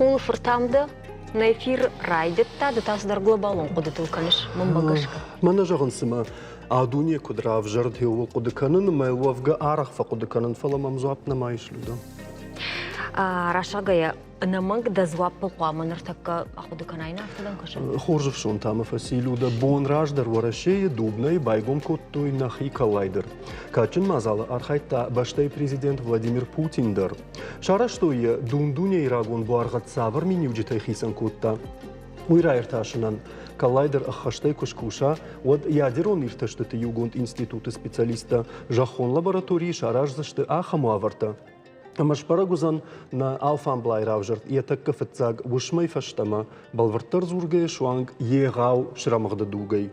Хъулы фыртам дӕ нӕ эфир райдыдта, ды та цыдӕр глобалон хъуыдытыл кӕныс, мӕнмӕ гӕсгӕ. Мӕнӕ зӕгъын, цымӕ а дуне куыд равзӕрд, ууыл хъуыды кӕнын ӕмӕ уӕвгӕ арӕх фӕхъуыды кӕнын, фӕлӕ мӕм дзуапп нӕма ис, Люда. Расагайӕ ӕнӕмӕнг дӕ дзуаппыл хъуамӕ ныртӕккӕ ахъуыды кӕнай, нӕ афтӕ дӕм кӕсы? Хорз ӕфсон та мӕ фӕци, Люда. Бон раздӕр Уӕрӕсейы Дубнӕйы байгом кодтой нӕхи коллайдер. Кадджын мадзалы архайдта бӕстӕйы президент Владимир Путин дӕр. Сарӕзтой йӕ, дун-дунейы рагон буаргъӕд цавӕр миниуджытӕй хицӕн кодта, уый раиртасынӕн. Коллайдер ӕххӕстӕй куы скуса, уӕд ядерон иртӕстыты иугонд институты специалисттӕ зӕххон лабораторийы сараздзысты ахӕм уавӕртӕ, ӕмӕ сбӕрӕг уыдзӕн нӕ алфамблай равзӕрд йӕ тӕккӕ фыццаг уысмӕй фӕстӕмӕ, бӕлвырддӕр дзургӕйӕ суанг егъау срӕмыгъды дугӕй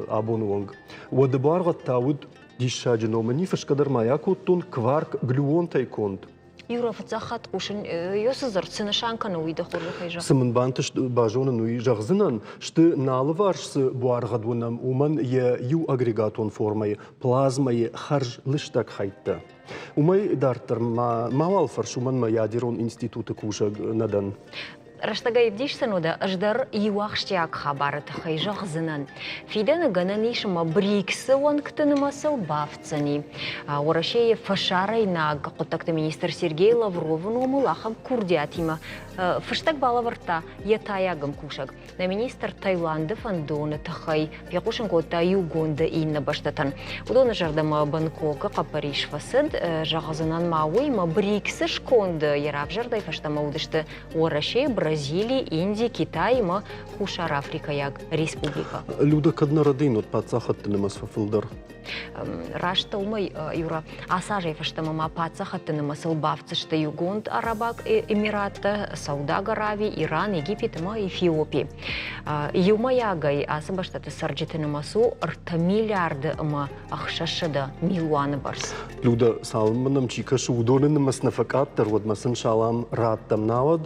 абоны онг. Уӕды буаргъӕд та уыд Диссаджы номы ни фысгӕ дӕр ма йӕ кодтон кварк глюонтӕй конд. Юра, фыццаг хатт хъусын, цы дзырд цы нысан кӕны, уый дӕ хорзӕхӕй зӕгъ. Цы мын бантыст базонын, уый зӕгъдзынӕн, сты нӕ алыварс цы буаргъӕд уынӕм, уымӕн йӕ иу агрегатон формӕйы, плазмӕйы хӕрз лыстӕг хӕйттӕ. Уымӕй дарддӕр ма мауал фӕрс, уымӕн мӕ ядерон институты кусӕг нӕ дӕн. Рӕстӕгӕй ӕвдисдзӕн уӕдӕ ӕз дӕр иу ахсджиаг хабары тыххӕй зӕгъдзынӕн. Фидӕны гӕнӕн ис ӕмӕ БРИКС-ы уӕнгты нымӕцыл бафтдзӕни. Уӕрӕсейы фӕсарӕйнаг хъуыддӕгты министр Сергей Лавровы номыл ахӕм курдиатимӕ фыстӕг балӕвӕрдта йӕ тайаг ӕмкусӕг. Нӕ министр Таиланды фӕндоны тыххӕй фехъусын кодта иугонды иннӕ бӕстӕтӕн. Уыдоны зӕрдӕмӕ Бангкокы хъӕппӕрис фӕцыд. Зӕгъдзынӕн ма уый, ӕмӕ БРИКС-ы сконды йӕ равзӕрдӕй фӕстӕмӕ уыдысты Уӕрӕсе, Бразили, Инди, Китай ӕмӕ Хуссар-Африкӕйаг республикӕ. Люда, кӕд нӕ рӕдыйнот паддзахӕдты нымӕц фӕфылдӕр? Раст уымӕй, Юра, ацы азӕй фӕстӕмӕ ма паддзахӕдты нымӕцыл бафтдзысты Иугонд Арабаг Эмираттӕ, Саудаг Арави, Иран, Египет ӕмӕ Эфиопи. Иумӕйагӕй ацы бӕстӕты цӕрджыты нымӕц у 3 миллиарды ӕмӕ 600 милуаны бӕрц. Люда, цалынмӕ нӕм чи кӕсы, уыдоны нымӕц нӕ фӕкъаддӕр, уӕдмӕ сын салам раттӕм, науӕд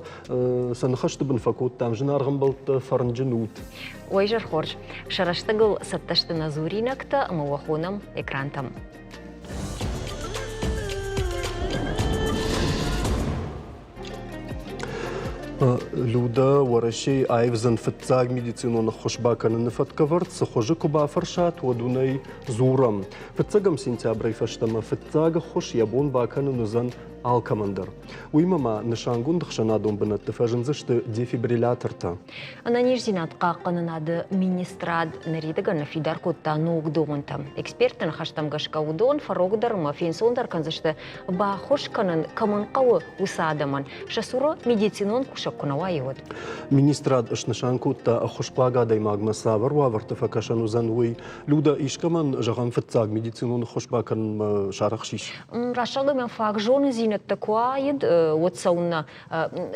сӕ ныхӕсты бын фӕкодтам зынаргъ ӕмбӕлттӕ, фӕрнджын ут. Уӕ изӕр хорз! Сӕ рӕстӕгыл цӕттӕ сты нӕ дзуринӕгтӕ ӕмӕ уӕ хонӕм экрантӕм. Люда, Уӕрӕсейы аивдзӕн фыццаг медицинон ӕххуыс бакӕныны фӕткӕвӕрд цы хуызы куы бафӕрсат, уӕд уын ӕй дзурӕм. Фыццӕгӕм сентябрӕй фӕстӕмӕ фыццаг ӕххуыс йӕ бон бакӕнын уыдзӕн алкӕмӕн дӕр. Уыимӕ ма нысангонд ӕхсӕнадон бынӕтты фӕзындзысты дефибриллятортӕ. Ӕнӕниздзинад хъахъхъӕнынады министрад ныридӕгӕн ныффидар кодта ног домӕнтӕ. Экспертты ныхӕстӕм гӕсгӕ уыдон фӕрогдӕр ӕмӕ фенцондӕр кӕндзысты баххуыс кӕнын кӕмӕн хъӕуы, уыцы адӕмӕн. Сӕ цуры медицинон кусӕг куы нӕ уа, уӕд. Министрад снысан кодта, ӕххуысхъуаг адӕймагмӕ цавӕр уавӕрты фӕкӕсӕн уыдзӕн, уый. Люда, искӕмӕн, зӕгъӕм, фыццаг медицинон ӕххуыс бакӕнынмӕ сарӕхсис? Рӕстӕгыл мӕм фаг зонындзинӕдтӕ куы уаид, уӕд цӕуыннӕ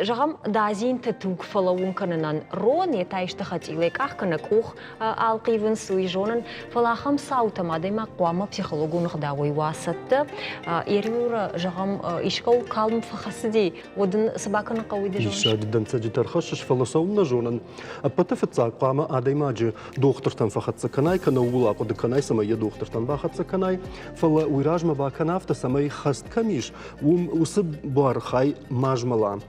Зӕгъӕм, дадзинты туг фӕлӕууын кӕнынӕн рон, йе та исты хӕцъилӕй къах кӕнӕ къух ӕлхъивынц, уый зонын. Фӕлӕ ахӕм цаутӕм адӕймаг хъуамӕ психологон ӕгъдауӕй уа цӕттӕ. Ӕриура, зӕгъӕм, искӕуыл калм фӕхӕцыди, уӕд ын цы бакӕнын хъӕуы, ды зоныс? Диссаджы дӕнцӕджытӕ ӕрхӕссыс, фӕлӕ цӕуылнӕ зонын. Ӕппӕты фыццаг хъуамӕ адӕймаджы дохтыртӕм фӕхӕццӕ кӕнай, кӕнӕ ууыл ахъуыды кӕнай, цӕмӕй йӕ дохтыртӕм бахӕццӕ кӕнай. Фӕлӕ уый размӕ бакӕн афтӕ, цӕмӕй хӕст кӕм ис, уым уыцы буары хай ма змӕла.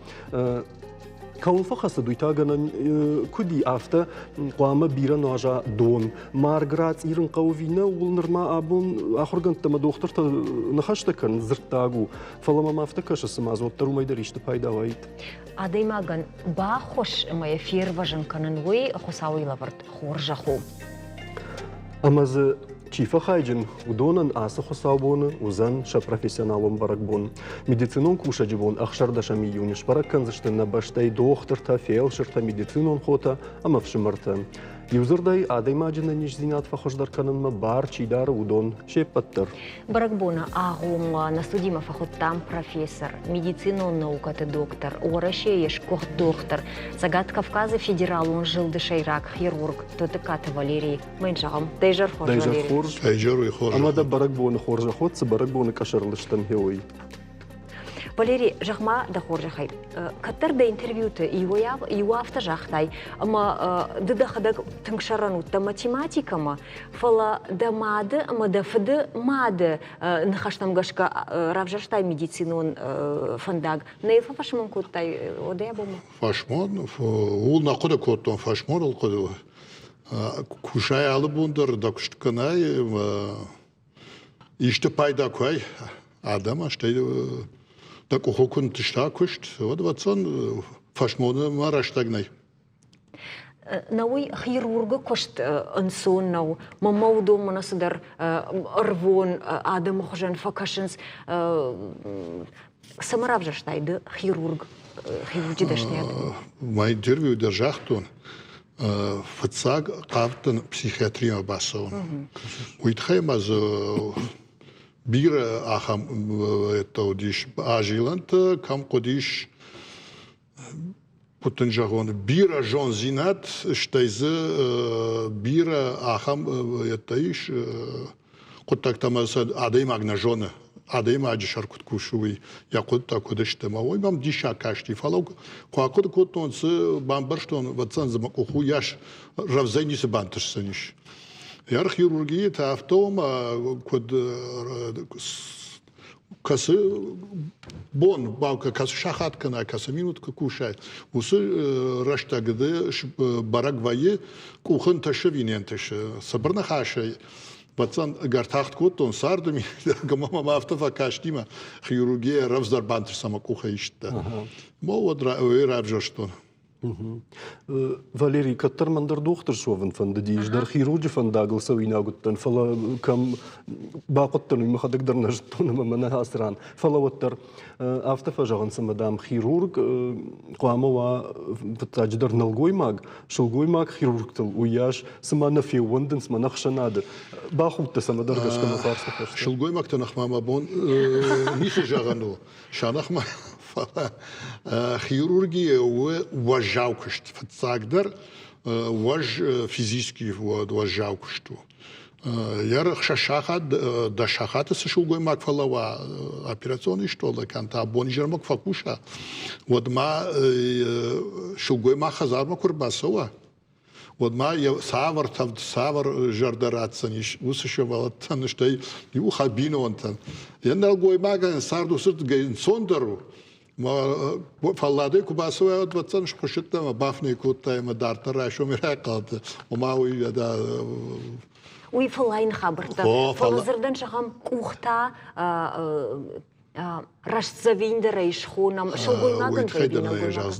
Кӕуыл фӕхӕцыд, уый та гӕнӕн куыд и, афтӕ хъуамӕ бирӕ нуаза дон. Марг рацъирын хъӕуы ӕви нӕ, ууыл нырма абон ахуыргӕндтӕ ӕмӕ дохтыртӕ ныхӕстӕ кӕнынц, дзырддаг у. Фӕлӕ мӕм афтӕ кӕсы, цыма дзы уӕддӕр уымӕй дӕр исты пайда уаид. Адӕймагӕн баххуыс ӕмӕ йӕ фервӕзын кӕнын, уый Хуыцауӕй лӕвӕрд хорзӕх у. Ӕмӕ дзы чи фӕхайджын, уыдонӕн ацы хуыцаубоны уыдзӕн сӕ профессионалон бӕрӕгбон. Медицинон кусӕджы бон 16 июны сбӕрӕг кӕндзысты нӕ бӕстӕйы дохтыртӕ, фелсыртӕ, медицинон хотӕ ӕмӕ ӕфсымӕртӕ. Иудзырдӕй, адӕймаджы нӕниздзинад фӕхуыздӕр кӕнынмӕ бар чи дары, уыдон се ппӕт дӕр. Бӕрӕгбоны агъоммӕ нӕ студимӕ фӕхуыдтам профессор, медицинон наукӕты доктор, Уӕрӕсейы сгуыхт дохтыр, Цӕгат Кавказы федералон зылды сӕйраг хирург Тотыккаты Валерий. Мӕн зӕгъӕм, дӕ изӕр хорз, Дӕ изӕр хорз. Дӕ изӕр уый хорз. Ӕмӕ дӕ бӕрӕгбоны хорзӕх уӕд, цы бӕрӕгбоны къӕсӕрыл стӕм, гъе уый. Валери, зӕгъ-ма дӕ хорзӕхӕй, кӕддӕр дӕ интервьюты иу афтӕ загътай, ӕмӕ ды дӕхӕдӕг тынг сӕрӕн уыдтӕ математикӕмӕ, фӕлӕ дӕ мады ӕмӕ дӕ фыды мады ныхӕстӕм гӕсгӕ равзӕрстай медицинон фӕндаг. Нӕ йыл фӕфӕсмон кодтай уӕдӕй абонмӕ? Фӕсмон, ууыл нӕ хъуыды кодтон, фӕсмоныл хъуыды. Кусай алы бон дӕр дӕ куыст кӕнай, исты пайда куы ай адӕмӕн, стӕй дӕ къухы куы нтыста куыст, уӕд, ӕвӕццӕн, фӕсмоны мӕ рӕстӕг нӕй. Науый хирургы куыст ӕнцон нӕу. Мӕнмӕ уыдон мӕнӕ цыдӕр ӕрвон адӕмы хуызӕн фӕкӕсынц. Цӕмӕ равзӕрстай ды хирург, хирурджы дӕсныйад? Мӕ интервью дӕр загътон, фыццаг хъавдтӕн психиатрийӕ бацӕуын. Уый тыххӕй ма дзы бирӕ ахӕм уыдис азилӕнтӕ, кӕм хъуыдис куыд дын зӕгъон, бирӕ зондзинад, стӕй дзы бирӕ ахӕм йедтӕ ис хъуыддӕгтӕ ӕмӕ сӕ адӕймаг нӕ зоны. Адӕймаджы сӕр куыд кусы, уый, йӕ хъуыдытӕ куыд сты. Ӕмӕ уый мӕм диссаг касти. Фӕлӕ куы ахъуыды кодтон, цы бамбӕрстон, ӕвӕццӕгӕн дзы мӕ къух уыйас рӕвдзӕй ницы бантысдзӕнис. Йӕ хирургийы та афтӕ у, ӕмӕ куыд кӕцы бон, кӕцы сахат кӕнӕ кӕцы минут куы кусай, уыцы рӕстӕг ды бӕрӕг вӕййы, къухы нтысы ӕви не нтысы. Цыбыр ныхасӕй, бӕццӕн ӕгӕр тагъд кодтон царды мидӕг ӕмӕ мӕм афтӕ фӕкасти мӕ хирургийӕ рӕвдздӕр бантыст ӕмӕ къухӕй исты. Мо уӕд равзӕрстон. Валерий, кӕддӕр мӕн дӕр дохтыр суӕвын фӕндыди, ӕз дӕр хирурджы фӕндагыл цӕуинаг уыдтӕн, фӕлӕ кӕм бахъуыдтӕн, уый мӕхӕдӕг дӕр нӕ зыдтон ӕмӕ мӕнӕ ацы ран. Фӕлӕ уӕддӕр афтӕ фӕзӕгъынц, ӕмӕ, дам, хирург хъуамӕ уа фыццаджыдӕр нӕлгоймаг, сылгоймаг хирургтыл уыйас цыма нӕ феууӕндынц мӕ ӕхсӕнады. Бахудтӕ цӕмӕдӕр гӕсгӕ мӕ фарсты фӕстӕ. Сылгоймӕгты ныхмӕ мӕ бон ницы зӕгъын у. Сӕ ныхмӕ, фӕлӕ хирургия у уӕззау куыст. Фыццагдӕр уӕз физически уӕззау куыст у. Йӕ ӕхсӕз сахат, дӕс сахаты цы сылгоймаг фӕлӕууа операционный столы, кӕм та бон-изӕрмӕ куы фӕкуса, уӕд ма сылгоймаг хӕдзармӕ куы ӕрбацӕуа, уӕд ма йӕ цавӕр тӕвд, цавӕр зӕрдӕ ратдзӕнис уыцы сывӕллӕттӕн, стӕй иу бинонтӕн. Йӕ нӕлгоймагӕн цард уыцырдыгӕй ӕнцондӕр у. Фӕлладӕй куы бацӕуа, уӕд ӕвӕццӕгӕн схуыссыдтӕ ӕмӕ бафынӕй кодта ӕмӕ дарддӕр райсомӕй райхъалты. Ома уый Уый фӕллайын хабӕрттӕ. Фӕлӕ дзырдӕн зӕгъӕм, къухтӕ рӕстдзӕвиндӕрӕй схонӕм сылгоймагӕн Уый тыххӕй дӕр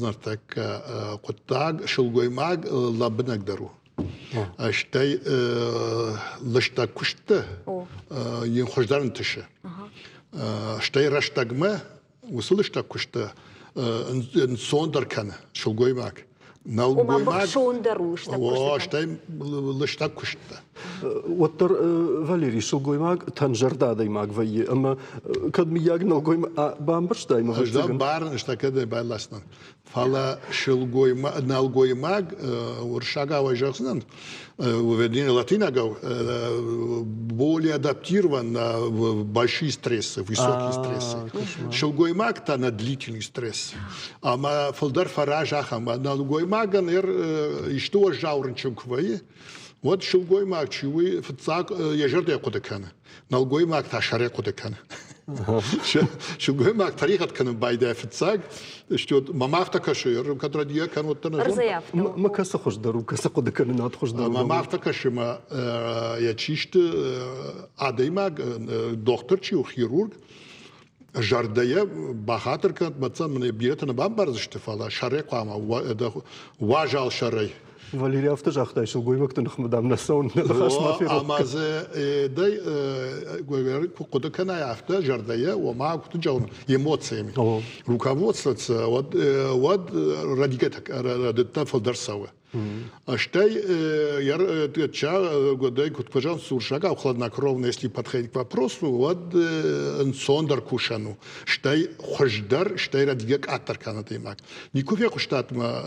ныртӕккӕ хъуыддаг сылгоймаг лӕмбынӕгдӕр у. Стӕй лыстӕг куыстты йын хуыздӕр ӕнтысы. Стӕй рӕстӕгмӕ уыцы лыстӕг куысты ӕнцондӕр кӕны сылгоймаг. Нӕлгоймаг бӕхсондӕр у лыстӕг куыстытӕ. Стӕй лыстӕг куыстытӕ. Уӕддӕр Валерий сылгоймаг тӕнзӕрдӕ адӕймаг вӕййы ӕмӕ кӕд мыййаг нӕлгоймаг бамбӕрстай мӕ Ӕз дӕ барын, стӕй кӕд байласдзынӕн. Фӕлӕ сылгоймаг, нӕлгоймаг уырыссагау зӕгъдзынӕн, вернее, латинагау, более адаптирован на большие стрессы, высокие стрессы. Сылгоймаг та на длительный стресс. Ӕмӕ фылдӕр фӕрӕз ахӕм. Нӕлгоймагӕн исты уӕззау рынчын куы вӕййы, уӕд сылгоймаг чи уый фыццаг йӕ зӕрдӕ хъуыды кӕны. Нӕлгоймаг та сӕрӕй хъуыды кӕны. Сылгоймаг тӕригъӕд кӕнын байдайы фыццаг, стӕй мӕм афтӕ кӕсы, кӕд рӕдийӕ кӕн, уӕддӕр нӕ зонын. Мӕ кӕцы хуыздӕр у, кӕцы хъуыды кӕнынад хуыздӕр у? Мӕм афтӕ кӕсы, мӕ йӕ чи сты адӕймаг, дохтыр чи у, хирург, зӕрдӕйӕ бахатыр кӕнӕд, мӕццӕн мын бирӕтӕ нӕ бамбардзысты, фӕлӕ сӕрӕй хъуамӕ уазал сӕрӕй. Валерий афтӕ загътай, сылгоймӕгты ныхмӕ дам нӕ цӕуын, нӕ ныхас ма ферох. Ӕмӕ дзы дӕй куы хъуыды кӕнай афтӕ зӕрдӕйӕ, ома куыд зӕгъын, эмоциями. Руководствоваться, уӕд уӕд рӕдыдтӕ фылдӕр цӕуы. Стӕй куыд фӕзӕгъынц урсагау хладнокровно, если подходить к вопросу, уӕд ӕнцондӕр кусӕн у. Стӕй хуыздӕр, стӕй рӕдийгӕ къаддӕр кӕны адӕймаг. Никуы фехъуыстат ма,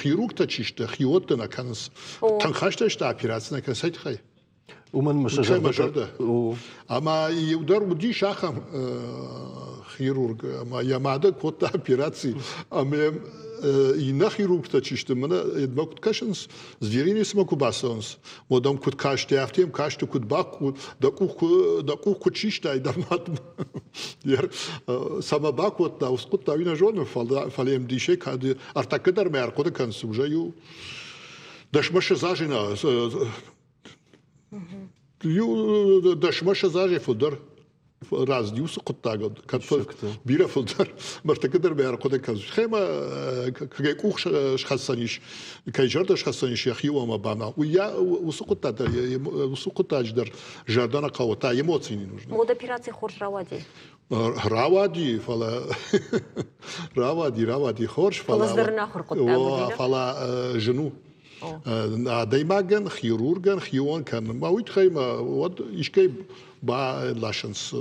хирургтӕ чи сты, хиуӕттӕ нӕ кӕнынц. Тынг хӕстӕй сты операци нӕ кӕнынц, цӕй тыххӕй? Уымӕн мӕ зӕрдӕ. Ӕмӕ иу дӕр уыдис ахӕм хирург, ӕмӕ йӕ мады кодта операци, ӕмӕ иннӕ хирургтӕ чи сты, мӕнӕ едмӕ куыд кӕсынц, зверинецмӕ куы бацӕуынц, уӕд ӕм куыд касти, афтӕ йӕм касти, куыд баку, дӕ къух дӕ къух куыд систай дӕ мадмӕ. Цӕмӕ бакодта, уыцы хъуыддаг уый нӕ зоны, фӕлӕ йӕм дисӕй кӕд ӕртӕккӕ дӕр мӕ ӕрхъуыды кӕнынц, уже иу дӕсмӕ азы иу дӕсмӕ азӕй фылдӕр разди уыцы хъуыддагыл, кӕд бирӕ фылдӕр, мӕртӕккӕ дӕр мӕ ӕрхъуыды кӕныс. Хемӕ кӕй къух схӕцӕн ис, кӕй зӕрдӕ схӕцӕн ис йӕхи омӕ бана, уый уыцы хъуыддаг дӕр, уыцы хъуыддаджы дӕр зӕрдӕ нӕ хъӕуы, та эмоци не нужны. Мод операци хорз рауади? Рауади, фӕлӕ рауади, рауади хорз, фӕлӕ фӕлӕ зын у. Адӕймагӕн, хирургӕн, хион кӕнынмӕ, уый тыххӕй ма уӕд искӕй баласынц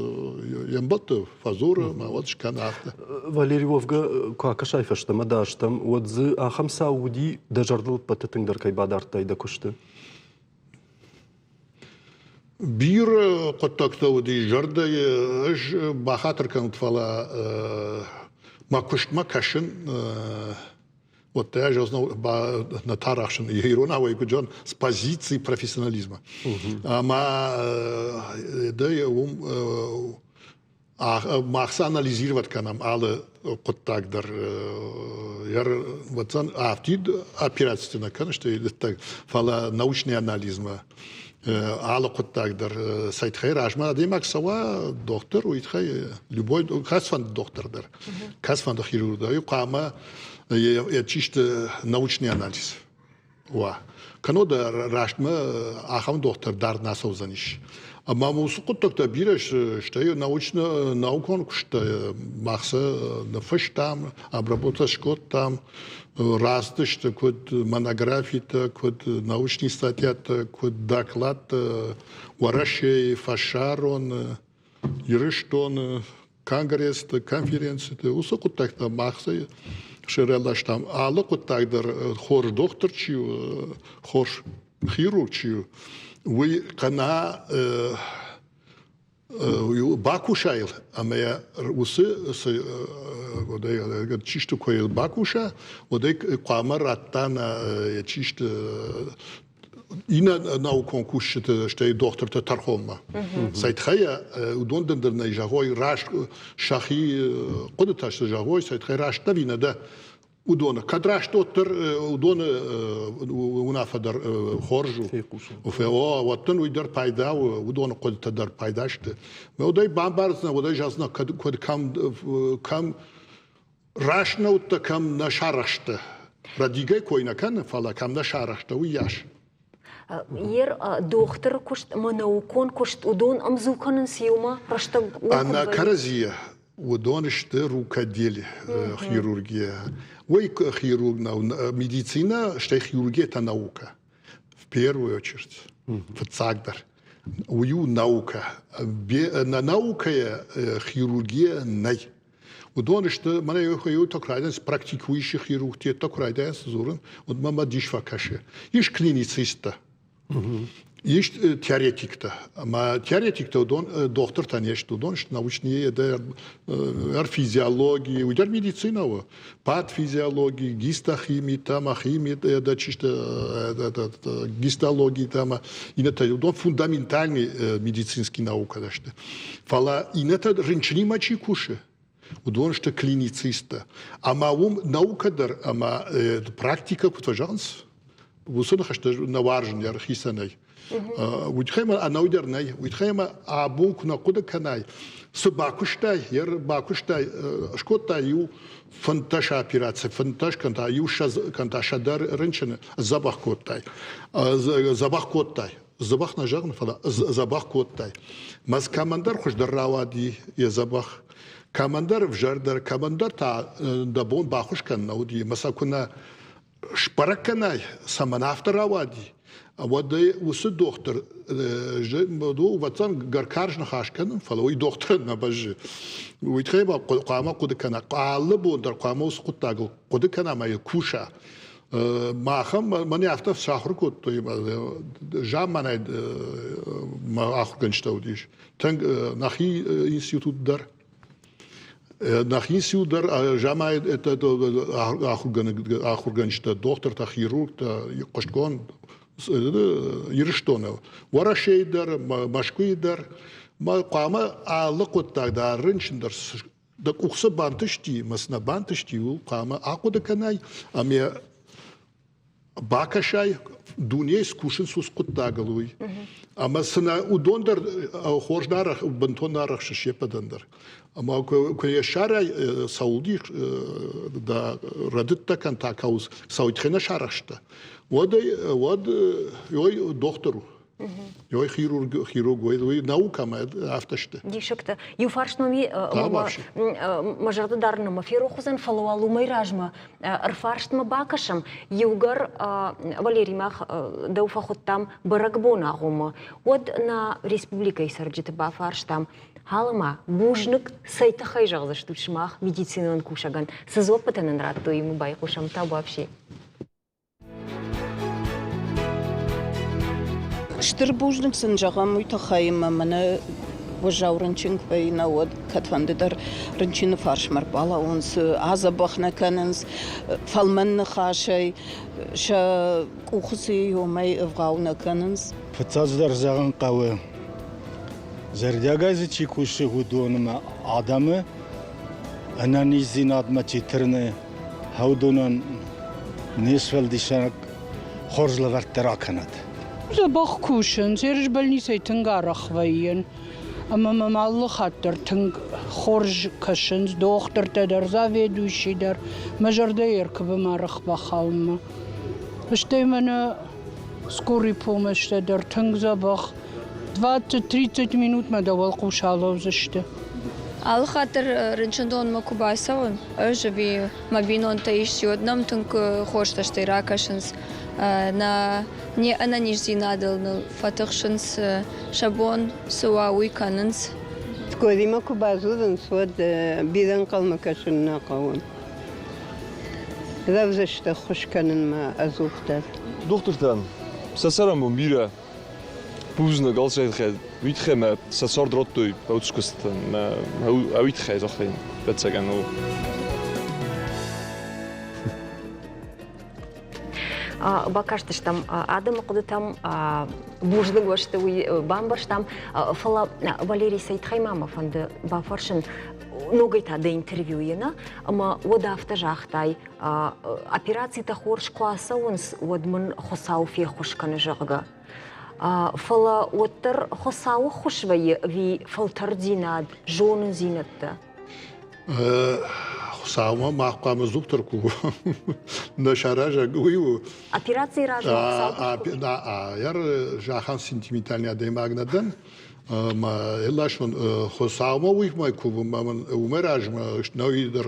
йе мбӕлтты, фӕдзуры ма уӕд скӕны афтӕ. Валерий Вовга, куы акӕсай фӕстӕмӕ дӕ азтӕм, уӕд дзы ахӕм цау уыди, дӕ зӕрдыл ӕппӕты тынгдӕр кӕй бадардтай дӕ куысты? Бирӕ хъуыддӕгтӕ уыди зӕрдӕйы, ӕз бахатыр кӕнут, фӕлӕ мӕ куыстмӕ кӕсын Вот я же на тарахшин иронауӕй куыд зӕгъын, с позиции профессионализма. Ӕмӕ дӕ уым мах цы анализировать кӕнӕм алы хъуыддаг дӕр уӕддзӕн афтид операцитӕ нӕ кӕны, стӕй дӕттӕг, фӕлӕ научный анализмӕ алы хъуыддаг дӕр цӕй тыххӕй размӕ адӕймаг цӕуа дохтыр, уый тыххӕй любой кӕцыфӕнды дохтыр дӕр, кӕцыфӕнды хирург дӕр хъуамӕ йӕ чисты научный анализ уа. Кӕннод рӕстмӕ ахӕм дохтыр дард нӕ ацӕудзӕнис. Ӕмӕ уыцы хъуыддӕгтӕ бирӕ стӕй научно наукон куысттӕ мах сӕ ныффыстам, обработа скодтам, рацыдысты куыд монографитӕ, куыд научный статьятӕ, куыд докладтӕ Уӕрӕсейы, фӕсарон, Ирыстоны, конгрессты, конференциты, уыцы хъуыддӕгтӕ мах сырӕластам. Алы хъуыддаг дӕр хорз дохтыр чи у, хорз хирург чи у, уый кӕнӕ бакуса йыл ӕмӕ йӕ уыцы чисты куы йыл бакуса, уӕд ӕй хъуамӕ радта нӕ чисты иннӕ наукон кусджыты, стӕй дохтырты тӕрхонмӕ. Цӕй тыххӕй уыдон дын дӕр нӕ зӕгъой раст сӕхи хъуыдытӕ цы зӕгъой, цӕй тыххӕй раст ӕви нӕ дӕ, уыдоны. Кӕд раст уӕддӕр уыдоны уынаффӕ дӕр хорз у. О, уӕд дын уый дӕр пайда у, уыдоны хъуыдытӕ дӕр пайда сты. Уӕд ӕй бамбардзынӕ, уӕд ӕй зӕгъдзынӕ, кӕд кӕм, кӕм раст нӕ уыдтӕ, кӕм нӕ сарӕхстӕ. Рӕдигӕй кой нӕ кӕны, фӕлӕ кӕм нӕ сарӕхстӕ, уыйас. Ер дохтыры куыст ӕмӕ наукон куыст уыдон ӕмдзу кӕнынц иумӕ рӕстӕг Ӕнӕ кӕрӕдзийӕ уыдон сты рукоделие хирургия. Уый хирург нӕу, медицина, стӕй хирургия это наука. В первую очередь, фыццагдӕр. Уый у наука. На наукӕйӕ хирургия нӕй. Уыдон сты, мӕнӕ иутӕ куы райдайынц практикующий хирургтӕ куы райдайынц дзурын, уӕд мӕ дис фӕкӕсы. Ис клиницисттӕ, ис теоретиктӕ. Ӕмӕ теоретиктӕ уыдон дохтыртӕ не сты, уыдон сты научные дӕр физиологи, уый дӕр медицина у. Патфизиологи, гистохими, томохими, да чисто гистологи, там иннӕтӕ уыдон фундаментальный медицинский наука сты. Фӕлӕ иннӕтӕ рынчынимӕ чи кусы, уыдон сты клиницисттӕ. Ӕмӕ уым наукӕ дӕр ӕмӕ практикӕ куыд фӕзӕгъынц, уыцы ныхӕстӕ нӕ уарзын йӕ хицӕнӕй. Уый тыххӕй ма ӕнӕуый дӕр нӕй. Уый тыххӕй ма абон куы нӕ хъуыды кӕнай, цы бакуыстай, йӕ бакуыстай, скодтай иу 15 операци, 15 кӕнта иу кӕнта сӕдӕ рынчыны дзӕбӕх кодтай. Дзӕбӕх кодтай. Дзӕбӕх нӕ зӕгъын, фӕлӕ дзӕбӕх кодтай. Мӕз кӕмӕндӕр хуыздӕр рауади йӕ дзӕбӕх, кӕмӕндӕр ӕвзӕрдӕр, кӕмӕндӕр та дӕ бон баххуыс кӕнын нӕ уыди. Мӕ сӕ куы нӕ сбӕрӕг кӕнай, цӕмӕн афтӕ рауади, уӕд ӕй уыцы дохтыр ӕвӕццӕн гӕркарз ныхас кӕнын, фӕлӕ уый дохтырӕн нӕ бӕззы. Уый тыххӕй ма хъуамӕ хъуыды кӕна, алы бон дӕр хъуамӕ уыцы хъуыддагыл хъуыды кӕна ӕмӕ йыл куса. Махӕн мӕн афтӕ сахуыр кодтой замманай. мӕ ахуыргӕнджытӕ уыдис. Тынг нӕхи институт дӕр. Нӕхи институт дӕр замай ахуыргӕнджытӕ, дохтыртӕ, хирургтӕ, хъуыстгонд Ирыстоны, Уӕрӕсейы дӕр, Мӕскуыйы дӕр. Хъуамӕ алы хъуыддаг дӕр рынчын дӕр дӕ къух цы бантысти мӕ цы нӕ бантысти, ууыл хъуамӕ ахъуыды кӕнай ӕмӕ бакӕсай, дунейы скусынц уыцы хъуыддагыл уый. Ӕмӕ цы нӕ уыдон дӕр хорз нӕ бынтон нӕ арӕхсы се ппӕтӕн дӕр. Ӕмӕ куы йӕ ссарай, цӕуыл дих дӕ рӕдыдтӕ кӕн та кӕуыл цӕуыл тыххӕй нӕ сарӕхстӕ, уӕд уӕд ой дохтыр у. Ой хирург, хирург, уый наукӕмӕ афтӕ сты. Диссӕгтӕ. Иу фарст мӕм мӕ зӕрды дарын ӕмӕ ферох уыдзӕн, фӕлӕ уал уымӕй размӕ ӕрфарстмӕ бакӕсӕм. Иугӕр Валерий мах дӕу фӕхуыдтам бӕрӕгбон агъоммӕ, уӕд нӕ республикӕйы цӕрджыты бафарстам, Халыма, бузныг, цӕй тыххӕй зӕгъдзыстут сымах медицинон кусӕгӕн, цы дзуӕппытӕ нын радтой, уымӕ байхъусӕм табуафси. Стыр бузныг сын зӕгъӕм уый тыххӕй, ӕмӕ мӕнӕ уӕззау рынчын куы вӕййы, нӕ уӕд кӕдфӕнды дӕр рынчыны фарсмӕ ӕрбалӕууынц, адзӕбӕх нӕ кӕнынц фӕлмӕн ныхасӕй, сӕ къухы цы и, уымӕй ӕвгъау нӕ кӕнынц. Фыццаджыдӕр зӕгъын хъӕуы, зӕрдиагӕй дзы чи кусы, уыдонмӕ адӕмы ӕнӕниздзинадмӕ чи тырны, уыдонӕн не сфӕлдисӕг хорз лӕвӕрттӕ ракӕнӕд. Дзӕбӕх кусынц, ерыс больницӕйы тынг арӕх вӕййын. Ӕмӕ мӕм алы хатт дӕр тынг хорз кӕсынц дохтыртӕ дӕр, заведующий дӕр. Мӕ зӕрдӕ ӕркувы арӕх бахауынмӕ. Стӕй мӕнӕ скорый помощьтӕ дӕр тынг дзӕбӕх. 20-30 минутмӕ дӕ уӕлхъус алӕудзысты. Алы хатт дӕр рынчындонмӕ куы бацӕуын, ӕз ӕви мӕ бинонтӕ исчи, уӕд нӕм тынг хорз цӕстӕй ракӕсынц. Нӕ не ӕнӕниздзинадыл ныл фӕтыхсынц, сӕ бон цы уа, уый кӕнынц. Скъолимӕ куы бадзурынц, уӕд бирӕ ӕнхъӕлмӕ кӕсын нӕ хъӕуы. Рӕвдзысты ӕххуыс кӕнынмӕ ӕдзухдӕр. Дохтыртӕн сӕ цӕрӕнбон бирӕ бузныг алцӕй уый тыххӕй мӕ сӕ цард радтой ӕуцкуыстытӕн мӕ уый тыххӕй загътаин ӕвӕццӕгӕн у. Бакастыстӕм адӕмы хъуыдытӕм, бузныг уӕ сты, уый бамбӕрстам. Фӕлӕ Валерий Сайтхай ма мӕ фӕнды бафӕрсын, ногӕй та дӕ интервьюйы нӕ, ӕмӕ уӕд афтӕ загътай, операцитӕ хорз куы ацӕуынц, уӕд мын Хуыцау феххуыс кӕны, зӕгъгӕ. Фӕлӕ уӕддӕр Хуыцауы ххуыс вӕййы ӕви фӕлтӕрддзинад, зонындзинӕдтӕ? Хуыцаумӕ мах хъуамӕ дзуптӕр кувӕм. Нӕ саразӕг уый у. Операцийы размӕ Хуыцау Ӕр сентиментальный адӕймаг нӕ дӕн. Ма эласон Хуыцаумӕ уый кувын, уымӕй размӕ нӕуи дӕр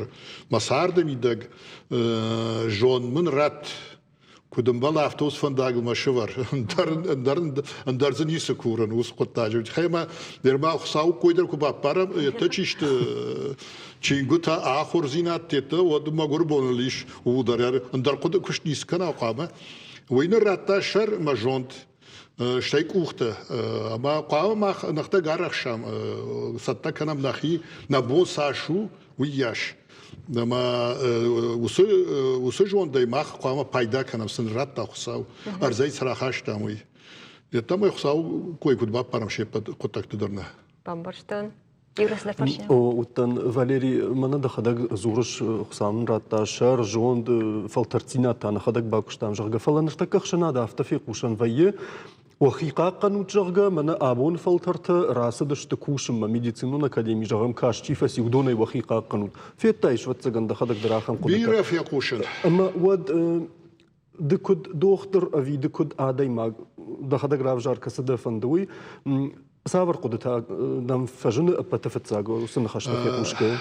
мӕ царды мидӕг зон мын ратт куыд ӕмбӕлы, афтӕ уыцы фӕндагыл мӕ сывӕр. Ӕндӕр, ӕндӕр дзы ницы курын уыцы хъуыддаджы. Тыххӕй ма нырма Хуыцауы кой дӕр куы баппарӕм, еттӕ чи сты чингуытӕ, ахуырдзинад теттӕ, уӕд мӕгуыр боныл ис ууыл дӕр. Ӕндӕр хъуыды куыст ницы кӕна хъуамӕ. Уый ныр радта сӕр мӕ зонд, стӕй къухтӕ. Ӕмӕ хъуамӕ мах ныхтӕг арӕхсӕм, цӕттӕ кӕнӕм нӕхи, нӕ бон цас у, уыйас. Ӕмӕ уыцы, уыцы зондӕй мах хъуамӕ пайда кӕнӕм, цы нын радта Хуыцау, ӕрдзӕй цы рахастам, уый. Йеддӕмӕ Хуыцау кой куыд баппарӕм се ппӕт хъуыддӕгты дӕр нӕ. Бамбӕрстон. Уыдтӕн, Валерий, мӕнӕ дӕхӕдӕг дзурыс, Хуыцау нын радта сӕр, зонд, фӕлтӕрддзинад та нӕхӕдӕг бакуыстам, зӕгъгӕ. Фӕлӕ ныртӕккӕ ӕхсӕнады афтӕ фехъусӕн вӕййы, уӕхи хъахъхъӕнут, зӕгъгӕ, мӕнӕ абон фӕлтӕртӕ рацыдысты кусынмӕ медицинон академи, зӕгъӕм, каст чи фӕци, уыдонӕй уӕхи хъахъхъӕнут. Федтай, ӕвӕццӕгӕн, дӕхӕдӕг дӕр ахӕм хъуыдытӕ. Бирӕ фехъусын. Ӕмӕ уӕд ды куыд дохтыр ӕви ды куыд адӕймаг, дӕхӕдӕг равзар, кӕцы дӕ фӕнды, уый цавӕр хъуыдытӕ дӕм фӕзыны ӕппӕты фыццаг уыцы ныхӕстӕ фехъусгӕйӕ?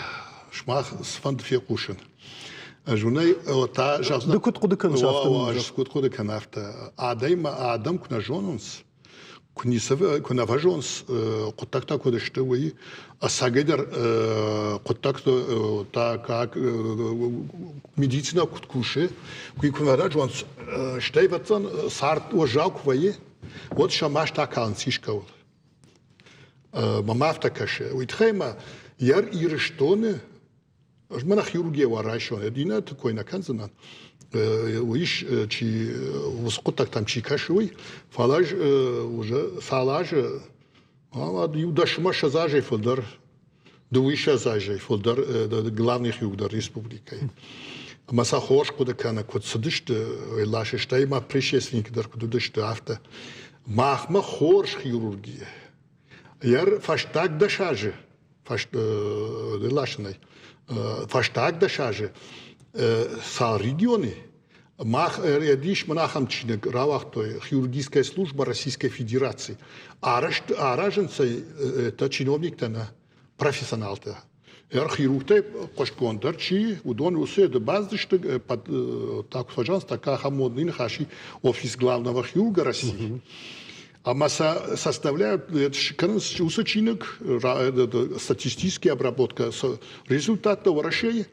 Сымах цыфӕнды фехъусын. Ӕз уынӕй та Ды куыд хъуыды кӕныс афтӕ? Ӕз куыд хъуыды кӕнын афтӕ. Адӕм, адӕм куы нӕ зонынц, куы ницы, куы нӕ фӕзонынц, хъуыддӕгтӕ куыд сты, уый ӕцӕгӕйдӕр хъуыддӕгты та как медицина куыд кусы, уый куы нӕ зонынц, стӕй ӕвӕццӕн цард уӕззау куы вӕййы, уӕд сӕ маст акалынц искӕуыл. Мӕм афтӕ кӕсы. Уый тыххӕй ма йӕ Ирыстоны ӕз мӕнӕ хирургийӕ уа райсон, иннӕты кой нӕ кӕндзынӕн. Уый ис, чи уыцы хъуыддӕгтӕм чи кӕсы, уый. Фӕлӕ ӕз уже цал азы, иу дӕсмӕ 20 азӕй фылдӕр, дыууиссӕдз азӕй фылдӕр главный хирург дӕр республикӕйы. Ӕмӕ сӕ хорз хъуыды кӕны, куыд цыдысты, ласы, стӕй ма предшественники дӕр куыд уыдысты, афтӕ. Махмӕ хорз хирургия. Йӕ фӕстаг 10 азы ласынӕй фӕстаг 10 азы цал регионы мах ис мын ахӕм чиныг рауагътой хирургическая служба Российской Федерации. Арӕзт аразынц ӕй чиновниктӕ нӕ, профессионалтӕ. Хирургтӕй хъуыстгонддӕр чи, уыдон уыцы баздысты, так пожалуйста, ахӕм модный ныхас офис главного хирурга России. Ӕмӕ сӕ составляют, кӕнынц уыцы чиныг, статистический обработка результаттӕ Уӕрӕсейы,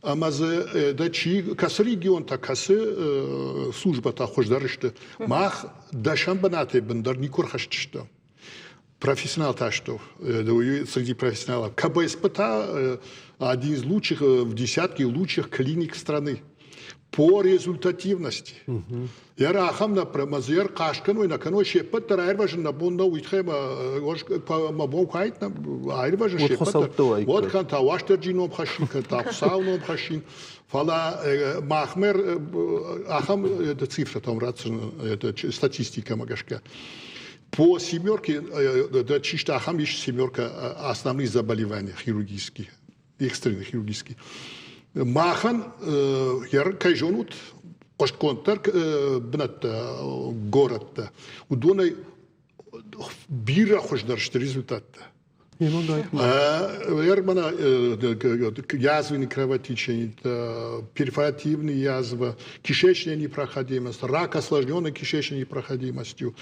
ӕмӕ дзы дӕ чи, кӕцы регионтӕ, кӕцы службӕтӕ хуыздӕр сты, мах дӕсӕм бынатӕй бындӕр никуы рхӕсдзыстӕм. Профессионалтӕ сты, среди профессионалов. КБСП та один из лучших, в десятке лучших клиник страны по результативности. Йӕ ахӕм нӕ промазер хъаст кӕной, нӕ кӕной, се ппӕт дӕр аирвӕзын нӕ бон нӕу, уый тыххӕй мӕ бон куы айт, аирвӕзын се ппӕт дӕр. Уӕд кӕн та Уастырджи ном хӕссин, кӕн та Хуыцауы ном хӕссин. Фӕлӕ махмӕ ахӕм цифрӕтӕм ратдзынӕн статистикӕмӕ гӕсгӕ. По семерке, да, чисто ахӕм ис семерка основные заболевания хирургические, экстренные хирургические. Махӕн, кӕй зонут, хъуыстгонддӕр бынӕттӕ, горӕттӕ, уыдонӕй бирӕ хуыздӕр сты результаттӕ. Мӕнӕ язвенный кровотечение, перфоративная язва, кишечная непроходимость, рак, осложненный кишечной непроходимостью,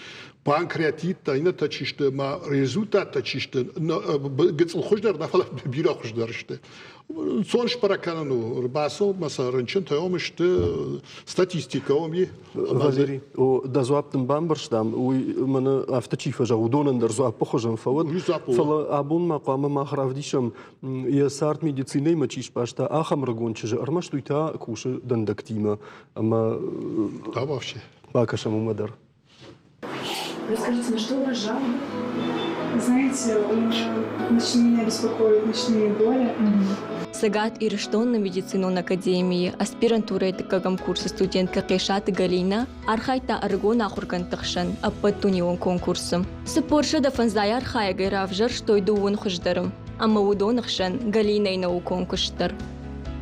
панкреатит, иннӕтӕ чи сты, ма результаттӕ чи сты, гыццыл хуыздӕр нӕ, фӕлӕ бирӕ хуыздӕр сты. Ӕнцон сбӕрӕг кӕнӕн у, ӕрбацӕуынмӕ сӕ рынчынтӕ уым сты, статистикӕ уым и. Валерий, о, дӕ дзуапп дын бамбӕрстам, уый мӕнӕ афтӕ чи фӕзӕгъы, уыдонӕн дӕр дзуаппы хуызӕн фӕуӕд. Фӕлӕ абон ма хъуамӕ мах равдисӕм, йӕ цард медицинӕимӕ чи сбаста, ахӕм ӕрыгон чызджы, ӕрмӕст уый та кусы дӕндӕгтимӕ. Ӕмӕ Да, вообще. бакӕсӕм уымӕ дӕр. Расскажите, на что у вас жалобы? Знаете, у меня ночные меня беспокоят ночные боли. Цӕгат Ирыстоны медицинон академийы аспирантурӕйы дыккӕгӕм курсы студенткӕ Хъесаты Галинӕ архайдта ӕрыгон ахуыргӕндты хсӕн ӕппӕтдунеон конкурсы. 450 архайӕгӕй равзӕрстой дыууын хуыздӕры, ӕмӕ уыдоны хсӕн Галинӕйы наукон куыст дӕр.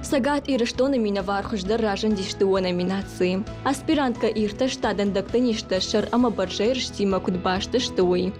Цӕгат Ирыстоны минӕвар хуыздӕр разындис дыууӕ номинацийы. Аспиранткӕ иртӕста дӕндӕгты низтӕ сӕр ӕмӕ бӕрзӕйрыстимӕ куыд баст сты, уый.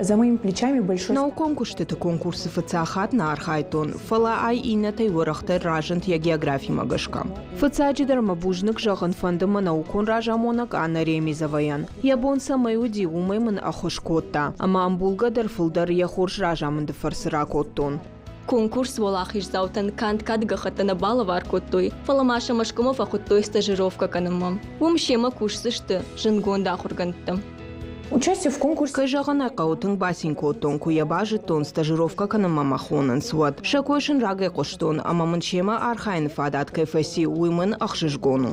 За моими плечами большой... Наукон куыстыты конкурсы фыццаг хатт нӕ архайдтон, фӕлӕ ай иннӕтӕй уӕрӕхдӕр разынд йӕ географимӕ гӕсгӕ. Фыццаджыдӕр мӕ бузныг зӕгъын фӕнды мӕ наукон разамонӕг Анна Ремезовайӕн. Йӕ бон цӕмӕй уыди, уымӕй мын ӕххуыс кодта, ӕмӕ ӕмбулгӕ дӕр фылдӕр йӕ хорз разамынды фӕрцы ракодтон. Конкурс уӕлахиздзаутӕн канд кады гӕххӕттӕ нӕ балӕвар кодтой, фӕлӕ ма сӕ Мӕскуымӕ фӕхуыдтой стажировкӕ кӕнынмӕ. Уым семӕ кусдзысты зындгонд ахуыргӕндтӕ. Участие в конкурсе. Кӕй зӕгъын ӕй хъӕуы, тынг бацин кодтон, куы йӕ базыдтон, стажировкӕ кӕнынмӕ мӕ хонынц, уӕд. Сӕ кой сын рагӕй хъуыстон, ӕмӕ мын семӕ архайыны фадат кӕй фӕци, уый мын ӕхсызгон у.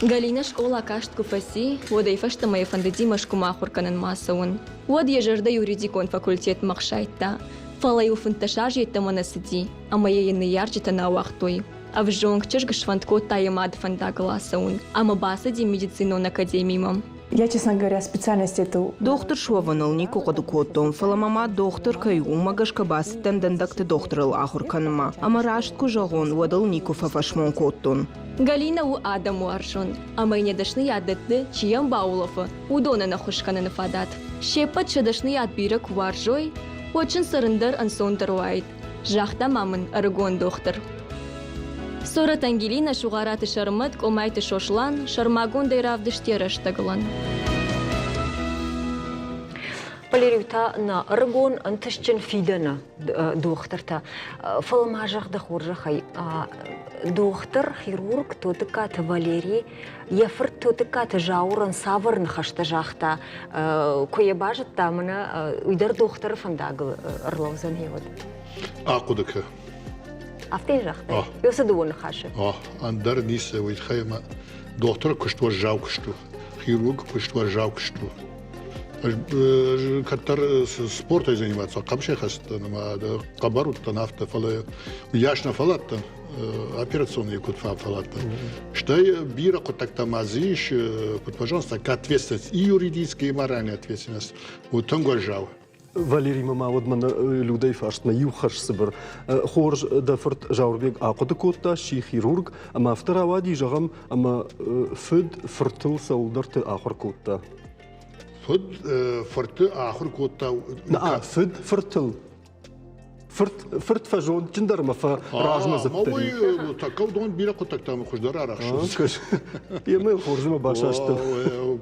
Галинӕ скъола каст куы фӕци, уӕдӕй фӕстӕмӕ йӕ фӕндыди Мӕскуымӕ ахуыр кӕнынмӕ ацӕуын. Уӕд йӕ зӕрдӕ юридикон факультетмӕ хсайдта, Фӕлӕ-иу 15 азы йеддӕмӕ нӕ цыди, ӕмӕ йӕ йӕ ныййарджытӕ нӕ ауагътой. Ӕвзонг чызг сфӕнд кодта йӕ мады фӕндагыл ацӕуын ӕмӕ бацыди медицинон академимӕ. Я, честно говоря, специальность эту... Дохтыр суӕвыныл никуы хъуыды кодтон, фӕлӕ мӕ мад дохтыр кӕй у, уымӕ гӕсгӕ бацыдтӕн дӕндӕгты дохтырыл ахуыр кӕнынмӕ. Ӕмӕ раст куы зӕгъон, уӕд ыл никуы фӕфӕсмон кодтон. Галинӕ у адӕмуарзон, ӕмӕ йын йӕ дӕсныйад дӕтты, чи йӕм баулӕфы, уыдонӕн ӕххуыс кӕныны фадат. Се ппӕт сӕ дӕсныйад бирӕ куы уарзой, уӕд сын цӕрын дӕр ӕнцондӕр уаид, загъта ма мын ӕрыгон дохтыр. Сорӕт Ангелинӕ Сугъараты Сӕрмӕт, Къомайты Сослан сӕрмагондӕй равдыст йӕ рӕстӕгылӕн. Валерий та нӕ ӕрыгон ӕнтыстджын фидӕны дохтыртӕ. Фӕлӕ ма зӕгъ дӕ хорзӕхӕй, дохтыр, хирург Тотыккаты Валерий йӕ фырт Тотыккаты Зауырӕн цавӕр ныхӕстӕ загъта, куы йӕ базыдта, мӕнӕ уый дӕр дохтыры фӕндагыл ӕрлӕудзӕн, уӕд? Ахъуыды кӕ. Афтӕ йын загътай? Уыцы дыууӕ ныхасы? Ӕндӕр ницы, уый тыххӕй ӕмӕ дохтыры куыст уӕззау куыст у, хирургы куыст уӕззау куыст у. Ӕз кӕддӕр спортӕй заниматься, хъӕбысӕй хӕцыдтӕн ӕмӕ хъӕбӕр уыдтӕн афтӕ, фӕлӕ уыйас нӕ фӕлладтӕн, операционный куыд фӕлладтӕн. Стӕй бирӕ хъуыддӕгтӕ ма дзы ис, куыд пожалуйста, ответственность и юридическая, и моральная ответственность. У тынг уӕззау. Валеримӕ ма уӕд мӕнӕ Людӕйы фарстмӕ иу хӕрз цыбыр. Хорз, дӕ фырт Зауырбег ахъуыды кодта, сси хирург, ӕмӕ афтӕ рауади, зӕгъӕм, ӕмӕ фыд фыртыл цӕуылдӕрты ахуыр кодта. Фыд фырты ахуыр кодта. На, фыд фыртыл. Фырт, фырт фӕзондджындӕр ӕмӕ фӕразмӕ дзыддӕр. Уый тӕккӕ уыдон бирӕ хъуыддӕгтӕм хуыздӕр арӕхсынц. Емӕ хорзмӕ басастыл.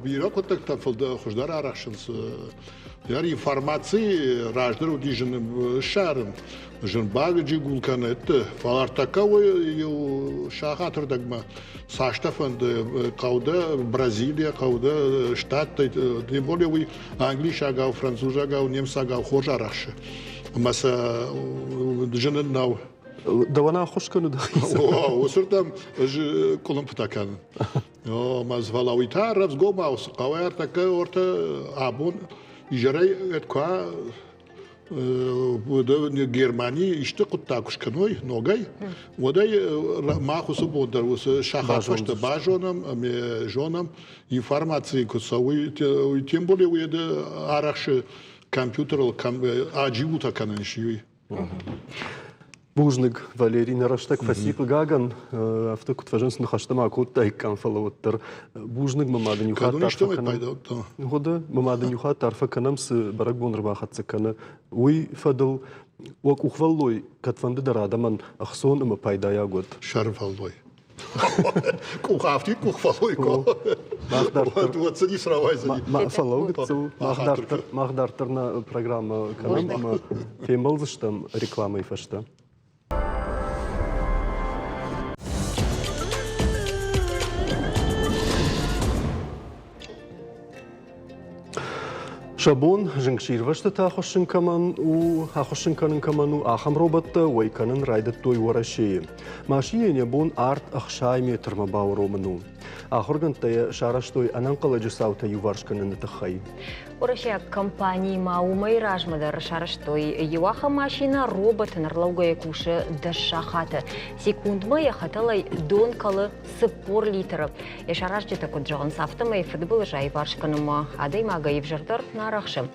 Бирӕ хъуыддӕгтӕ хуыздӕр арӕхсынц. Дӕр информаци раздӕр уыди зын ссарын, зын багджигул кӕны, фӕлӕ ӕртӕккӕ уый иу сахатырдӕгмӕ цастӕ фӕнды хъӕудӕ Бразилия, хъӕудӕ штаттӕй, тем более уый англисагау, французагау, немцагау хорз арӕхсы. Ӕмӕ сӕ зын ын нӕу. Дӕуӕн ӕххуыс кӕны дӕхицӕн? Уыцырдӕм ӕз къуылымпытӕ кӕнын. Мӕ фӕлӕ уый та рӕвдзгомау цы хъӕуы ӕртӕккӕ ортӕ абон изӕрӕй куы Германийы исты хъуыддаг куы скӕной ногӕй, уӕд ӕй мах уыцы бон дӕр уыцы сахат фӕстӕ базонӕм ӕмӕ зонӕм, информаци куы цӕуы, тем более уый арӕхсы компьютерыл аджиутӕ кӕнын ис, уый. Бузныг, Валерий, нӕ рӕстӕг фӕци хъыгагӕн. Афтӕ куыд фӕзынц, ныхӕстӕ ма кодтаиккам, фӕлӕ уӕддӕр бузныг мӕ мадӕн иу хатт арфӕ кӕнӕм. Худы, мӕ мадӕн иу хатт арфӕ кӕнӕм, цы бӕрӕгбон ӕрбахӕццӕ кӕны, уый фӕдыл уӕ къухвӕллой кӕдфӕнды дӕр адӕмӕн ӕхцон ӕмӕ пайдайаг уӕд. Сӕрвӕллой. Къух афтид къух фӕллой ко. Мах дарддӕр уӕд цы ницы рауайдзӕни. Фӕлӕуу гыццыл. Мах дарддӕр нӕ программӕ кӕнӕм ӕмӕ фембӕлдзыстӕм рекламӕйы фӕстӕ. Сӕ бон зынгсирвӕзтытӕ ахуыссын кӕмӕн у, ахуыссын кӕнын кӕмӕн у, ахӕм роботтӕ уӕй кӕнын райдыдтой Уӕрӕсейы. Машинӕйӕн йӕ бон арт 60 метрмӕ бауромын у. Ахуыргӕндтӕ йӕ сарӕзтой ӕнӕнхъӕлӕджы цаутӕ иуварс кӕныны тыххӕй. Уӕрӕсейаг компаниимӕ уымӕй размӕ дӕр сарӕзтой иу ахӕм машинӕ, робот ӕрлӕугӕйӕ кусы дӕс сахаты. Секундмӕ йӕ хӕтӕлӕй дон кӕлы 40 литры. Йӕ саразджытӕ куыд зӕгъынц, афтӕмӕй фыдбылыз аиварс кӕнынмӕ адӕймагӕй ӕвзӕрдӕр нӕ арӕхсы.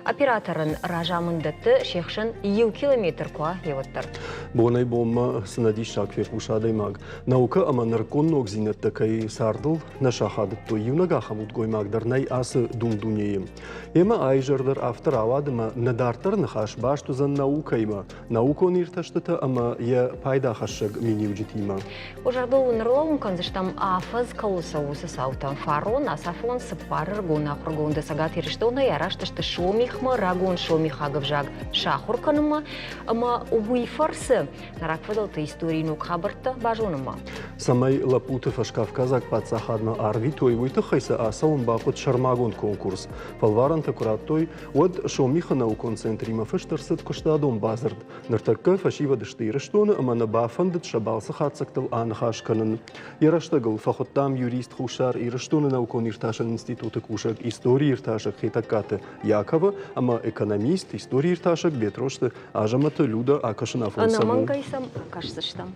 Операторӕн разамынд дӕтты се хсӕн иу километр куы уа, уӕддӕр. Бонӕй-бонмӕ цы нӕ диссаг фехъусы адӕймаг. Наукӕ ӕмӕ нырыккон ногдзинӕдтӕ кӕй цардыл нӕ сахадыдтой, иунӕг ахӕм удгоймаг дӕр нӕй ацы дун-дунейы. Емӕ аизӕр дӕр афтӕ рауад ӕмӕ нӕ дарддӕры ныхас баст уыдзӕн наукӕимӕ, наукон иртӕстытӕ ӕмӕ йӕ пайдахӕссӕг миниуджытимӕ. Уӕ зӕрдыл уын ӕрлӕууын кӕндзыстӕм, афӕдз кӕуыл цӕуы, уыцы цаутӕм. Фарон ацафон цыппар ӕрыгон ахуыргонды Цӕгат Ирыстонӕй араст сты Сомихмӕ рагон сомихаг ӕвзаг сахуыр кӕнынмӕ ӕмӕ уый фӕрцы нӕ рагфыдӕлты историйы ног хабӕрттӕ базонынмӕ. Цӕмӕй лӕппуты фӕскавказаг паддзахадмӕ арвитой, уый тыххӕй сӕ ацӕуын бахъуыд сӕрмагонд конкурс. Фӕлварӕнтӕ куы радтой, уӕд Сомихы наукон центримӕ фыст ӕрцыд куыстадон бадзырд. Ныртӕккӕ фӕсивӕд сты Ирыстоны ӕмӕ нӕ бафӕндыд сӕ балцы хатдзӕгтыл аныхас кӕнын. Йӕ рӕстӕгыл фӕхуыдтам юрист Хуссар Ирыстоны наукон-иртасӕн институты кусӕг, историиртасӕг Хетӕгкаты Яковы ӕмӕ экономист, историиртасӕг Бетрозты Азӕмӕты Люда акӕсын афон сӕм у. Ӕнӕмӕнгӕй сӕм кӕсдзыстӕм.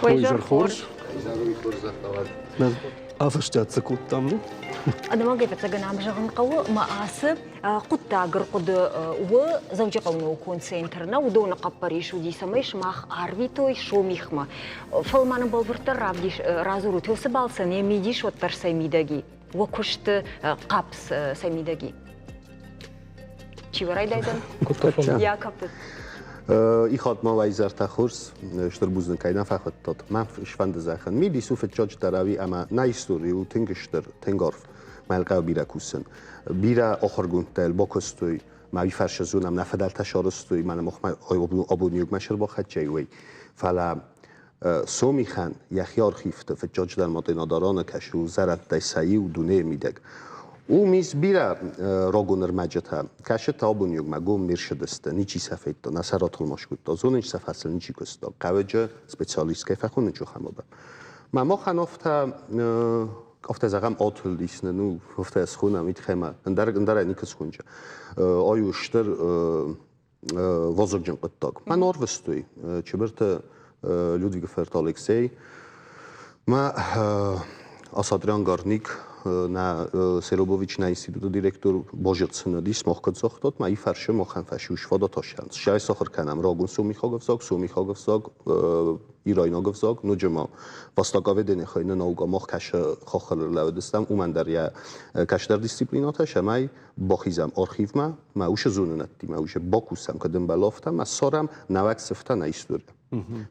Ой, хорз. Афӕстиат цы кодтам, ну? Ӕнӕмӕнгӕй фыццагӕн ам зӕгъын хъӕуы, мӕ ацы хъуыддаг ӕрхъуыды у Дзӕуджыхъӕуы наукон центр нӕ уыдоны хъӕппӕрис уыди, цӕмӕй сымах арвитой Сомихмӕ. Фӕлӕ ма нын бӕлвырддӕр равдис, радзурут, уыцы балцӕн йӕ мидис уӕддӕр цӕй мидӕг и, уӕ куысты хъапп цӕй мидӕг и? Чи уӕ райдайдзӕн? Яков. Ихатт ма уайзӕртӕ хорз, стыр бузныг кӕй нӕ фӕхуыдтат. Мӕн сфӕнды зӕгъын, мидис у фыццаджыдӕр ӕви ӕмӕ нӕ истори у тынг стыр, тынг арф. Мӕлхъӕу бирӕ кусын. Бирӕ ахуыргондтӕ йыл бакуыстой, мӕ уый фӕрцы зонӕм, нӕ фыдӕлтӕ сарӕзтой, мӕнӕ махмӕ абоны сӕрбахӕццӕ уый. Фӕлӕ Сомихӕн йӕхи архивты фыццаджыдӕр Матъинадараны кӕсы у зӕрӕдтӕй сӕ иу дунейы мидӕг. Уым ис бирӕ рагон ӕрмӕджытӕ. Кӕсы та абоны гом не рцыдысты, ничи сӕ федта, нӕ сӕ ратӕлмац кодта, зонын сӕ фӕрцы ничи куыста. Хъӕуӕджы специалист кӕй фӕхонынц ахӕм адӕм. Мӕ махӕн афтӕ афтӕ зӕгъӕм атылдис нын у, афтӕ схонӕм, итхӕмӕ ӕндӕр ӕндӕрӕй никуы схонджы. Ай у стыр вазыгджын хъуыддаг. Мӕн арвыстой Чыбырты Людвигы фырт Алексей, мӕ Асатрян Гарник, нӕ Серобович нӕ институты директор базыдсын уыдис, мах куыд загътат, мӕ фӕрсы махӕн фӕсус фадат асӕнц. Сӕй сахуыр кӕнӕм рагон сомихаг ӕвзаг, сомихаг ӕвзаг, ирайнаг ӕвзаг, ноджы ма востоковедение хуыйны наука мах кӕсы хаххыл ӕрлӕууыдыстӕм, уымӕн дӕр йӕ кӕстӕр дисциплинӕтӕ, цӕмӕй бахизӕм архивмӕ, мӕ уыцы зонынӕдтимӕ уже бакусӕм, куыд ӕмбӕлы, афтӕ ӕмӕ ссарӕм нӕуӕг сыфтӕ нӕ историйӕ.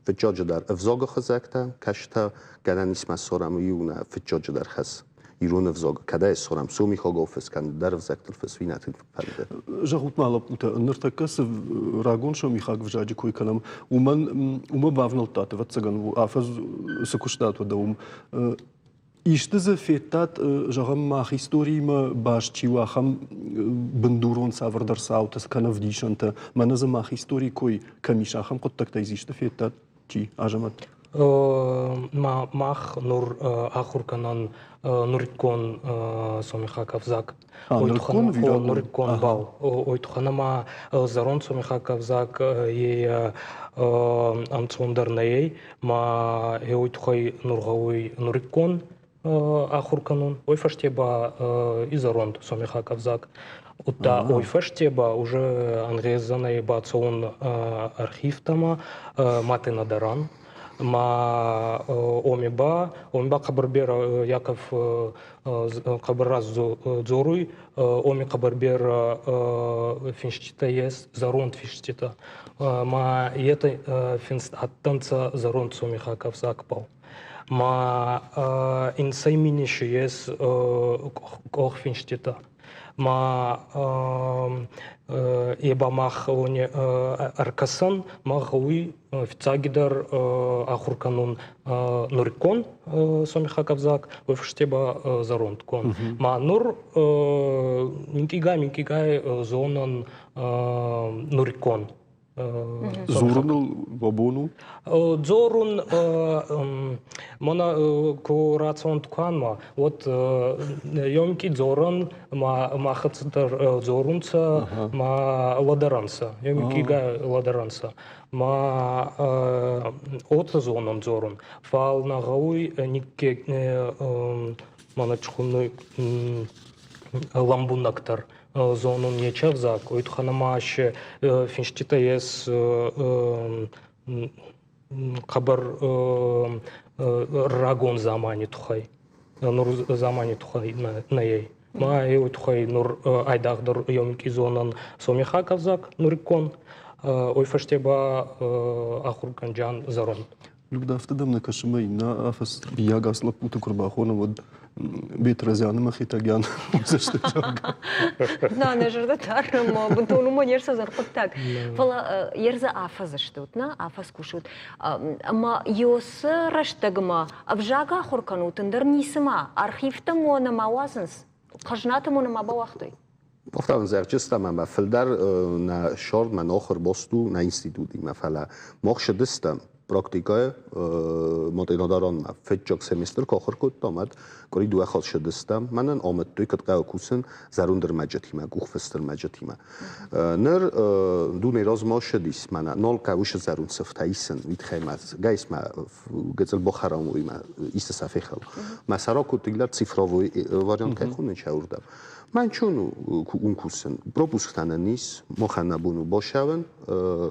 Фыццаджыдӕр ӕвзагы хызӕгтӕ, кӕстӕ, гӕнӕн ис ма ссарӕм иу нӕ фыццаджыдӕр хӕс. Ирон ӕвзаг кӕдӕй ссарӕм, сомихагау фыс кӕнӕ дӕр ӕвзӕгтыл фыс, уый нӕ тынг фӕнды. Зӕгъут ма, лӕппутӕ, ныртӕккӕ цы рагон сомихаг ӕвзаджы кой кӕнӕм, уымӕн уымӕ бавнӕлдтат, ӕвӕццӕгӕн, афӕдз цы куыстат уӕдӕ уым. Исты дзы федтат, зӕгъӕм, мах историимӕ баст чи у, ахӕм бындурон цавӕрдӕр цаутӕ кӕнӕ ӕвдисӕнтӕ? Мӕнӕ дзы мах историйы кой кӕм ис, ахӕм хъуыддӕгтӕй дзы исты федтат? Чи, Азӕмӕт? Мах нур ахур кӕнӕн нуриккон сомихаг ӕвзаг. Нуриккон Нуриккон бал. Ой тухӕн ӕма зӕронд сомихаг ӕвзаг е ӕнцондӕр нӕй, ма ой тухӕй нур гъӕуй нуриккон ахур кӕнун. Ой фӕсте ба и зӕронд сомихаг ӕвзаг. Удта ой фӕсте ба уже ӕнгъездзӕнӕй бацӕун архивтӕмӕ Матенадаран. Ма оми ба, оми ба хъӕбӕр берӕ Яков хъӕбӕр раз дзоруй, оми хъӕбӕр берӕ финститӕ ес, зӕронд финститӕ. Ма етӕ финст адтӕнцӕ зӕронд сомихаг ӕвзагбӕл. Ма инсӕй миниши ес къохфинститӕ. Ма е ба мах ӕркӕсӕн, ма гъӕуй фиццагидӕр ахур кӕнун нуриккон сомихаг ӕвзаг, уой фӕсте ба зӕрондгон. Ма нур минкъийгай-минкъийгай зонӕн нуриккон. Дзоруныл уӕ бон у? Дзорун мӕнӕ ку рацӕуӕн туканмӕ, уӕд ёмки дзорӕн, ма махӕццӕ дӕр дзорунцӕ, ма лӕдӕрӕнцӕ, ёмкигай лӕдӕрӕнцӕ. Ма уотӕ зонун дзорун, фал нӕ гъӕуй никке мӕнӕ чхуннуй лӕмбунӕгдӕр зонун нечи ӕвзаг, уой туххӕн ӕма ӕ финститӕ ес хъӕбӕр рагон замани туххӕй, нур замани туххӕй нӕй. Ма еуй туххӕй нур айдагъдӕр еумикъи зонӕн сомихаг ӕвзаг нуриккон, уой фӕсте ба ахургӕнджан зӕронд. Люда, афтӕ дӕм нӕ кӕсы мӕ иннӕ афӕдз бийаг ацы лӕппуты куы рбахонӕм, уӕд Бетразяны мӕ Хетӕгян уыдзысты, зӕгъгӕ. На, нӕ зӕрдӕ тары, ӕмӕ бынтон уымӕ не рцӕудзӕн хъуыддаг. Фӕлӕ ердзы афӕдз стут, нӕ? Афӕдз кусут. Ӕмӕ ёсы рӕстӕгмӕ ӕвзаг ахуыр кӕнут, ӕндӕр ницыма архивтӕм уӕ нӕма уадзынц? Хӕзнатӕм уӕ нӕма бауагътой? Повторно зӕгъджыстӕм ӕмӕ фылдӕр нӕ сордмӕ нохыр бост у нӕ институтимӕ, фӕлӕ мах сыдыстӕм практикӕйы Матъинадаронмӕ. Фыццаг семестр куы ахуыр кодтам, уӕд къуыри дыууӕ хатт сыдыстӕм. Мӕнӕн амыдтой, куыд хъӕуы кусын зӕронд ӕрмӕджытимӕ, къухфыст ӕрмӕджытимӕ. Ныр дуне размӕ ссыдис мӕнӕ нал хъӕуы зӕронд сыфтӕ исын, уый тыххӕй мӕ гайс мӕ гыццыл бахӕрам уыимӕ исты сӕ фехӕл. Мӕ сӕрак кодтой цифровой вариант кӕй хонынц, уырдӕм. Мӕн чон у кусын. Пропусктӕ нын ис, махӕн нӕ бон у бацӕуын,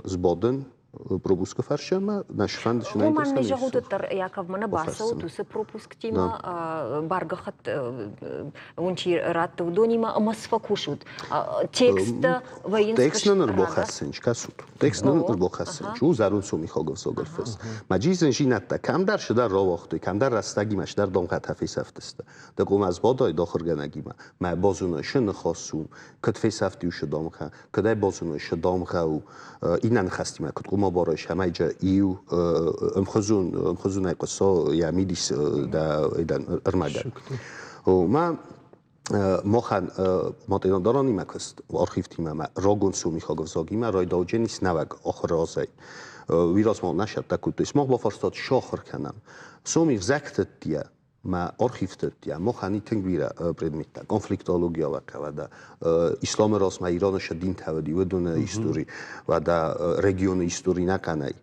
сбадын. пропускы фарсӕмӕ нӕ сфӕнд Уымӕн нӕ зӕгъут дӕр Яковмӕ нӕ бацӕут уыцы пропусктимӕ баргӕххӕтт уын чи радты, уыдонимӕ ӕмӕ цы фӕкусут? Тексттӕ вӕййынц Текст нын ӕрбахӕссынч, кӕсут. Текст нын ӕрбахӕссынч. У зӕронд сомихаг ӕвзагыл фыст. Ма джизын зинӕдтӕ кӕмдӕр сыдӕр рауагътой, кӕмдӕр рӕстӕгимӕ сыдӕр домхӕтӕ фесӕфтысты. Дӕ къуым ӕз бадай дохыргӕнӕгимӕ, мӕ базоной шы ныхас у, куыд фесӕфти уышы домхӕ, куыд ӕй базоной шы дамгъӕ у, иннӕ ныхӕстимӕ куыд хъуамӕ барой, цӕмӕй иу ӕмхуызон ӕмхуызонӕй хъуыса йӕ мидис дӕ ӕрмӕгӕн. Мӕ махӕн математикаронимӕ куыст архивтимӕ мӕ рагон сомихаг ӕвзагимӕ райдаудженис нӕуӕг ахуыразӕй. Уый размӕ нӕ сӕттӕ кодтой. Мах бафарстат сахуыр кӕнӕм. Сомих зӕгтыдтийӕ мӕ архивтӕ махӕн тынг бирӕ предметтӕ конфликтология вӕда исламы размӕ Ираны шы динтӕ уыди, уыдоны истори, вӕда регионы истори нӕ кӕнай.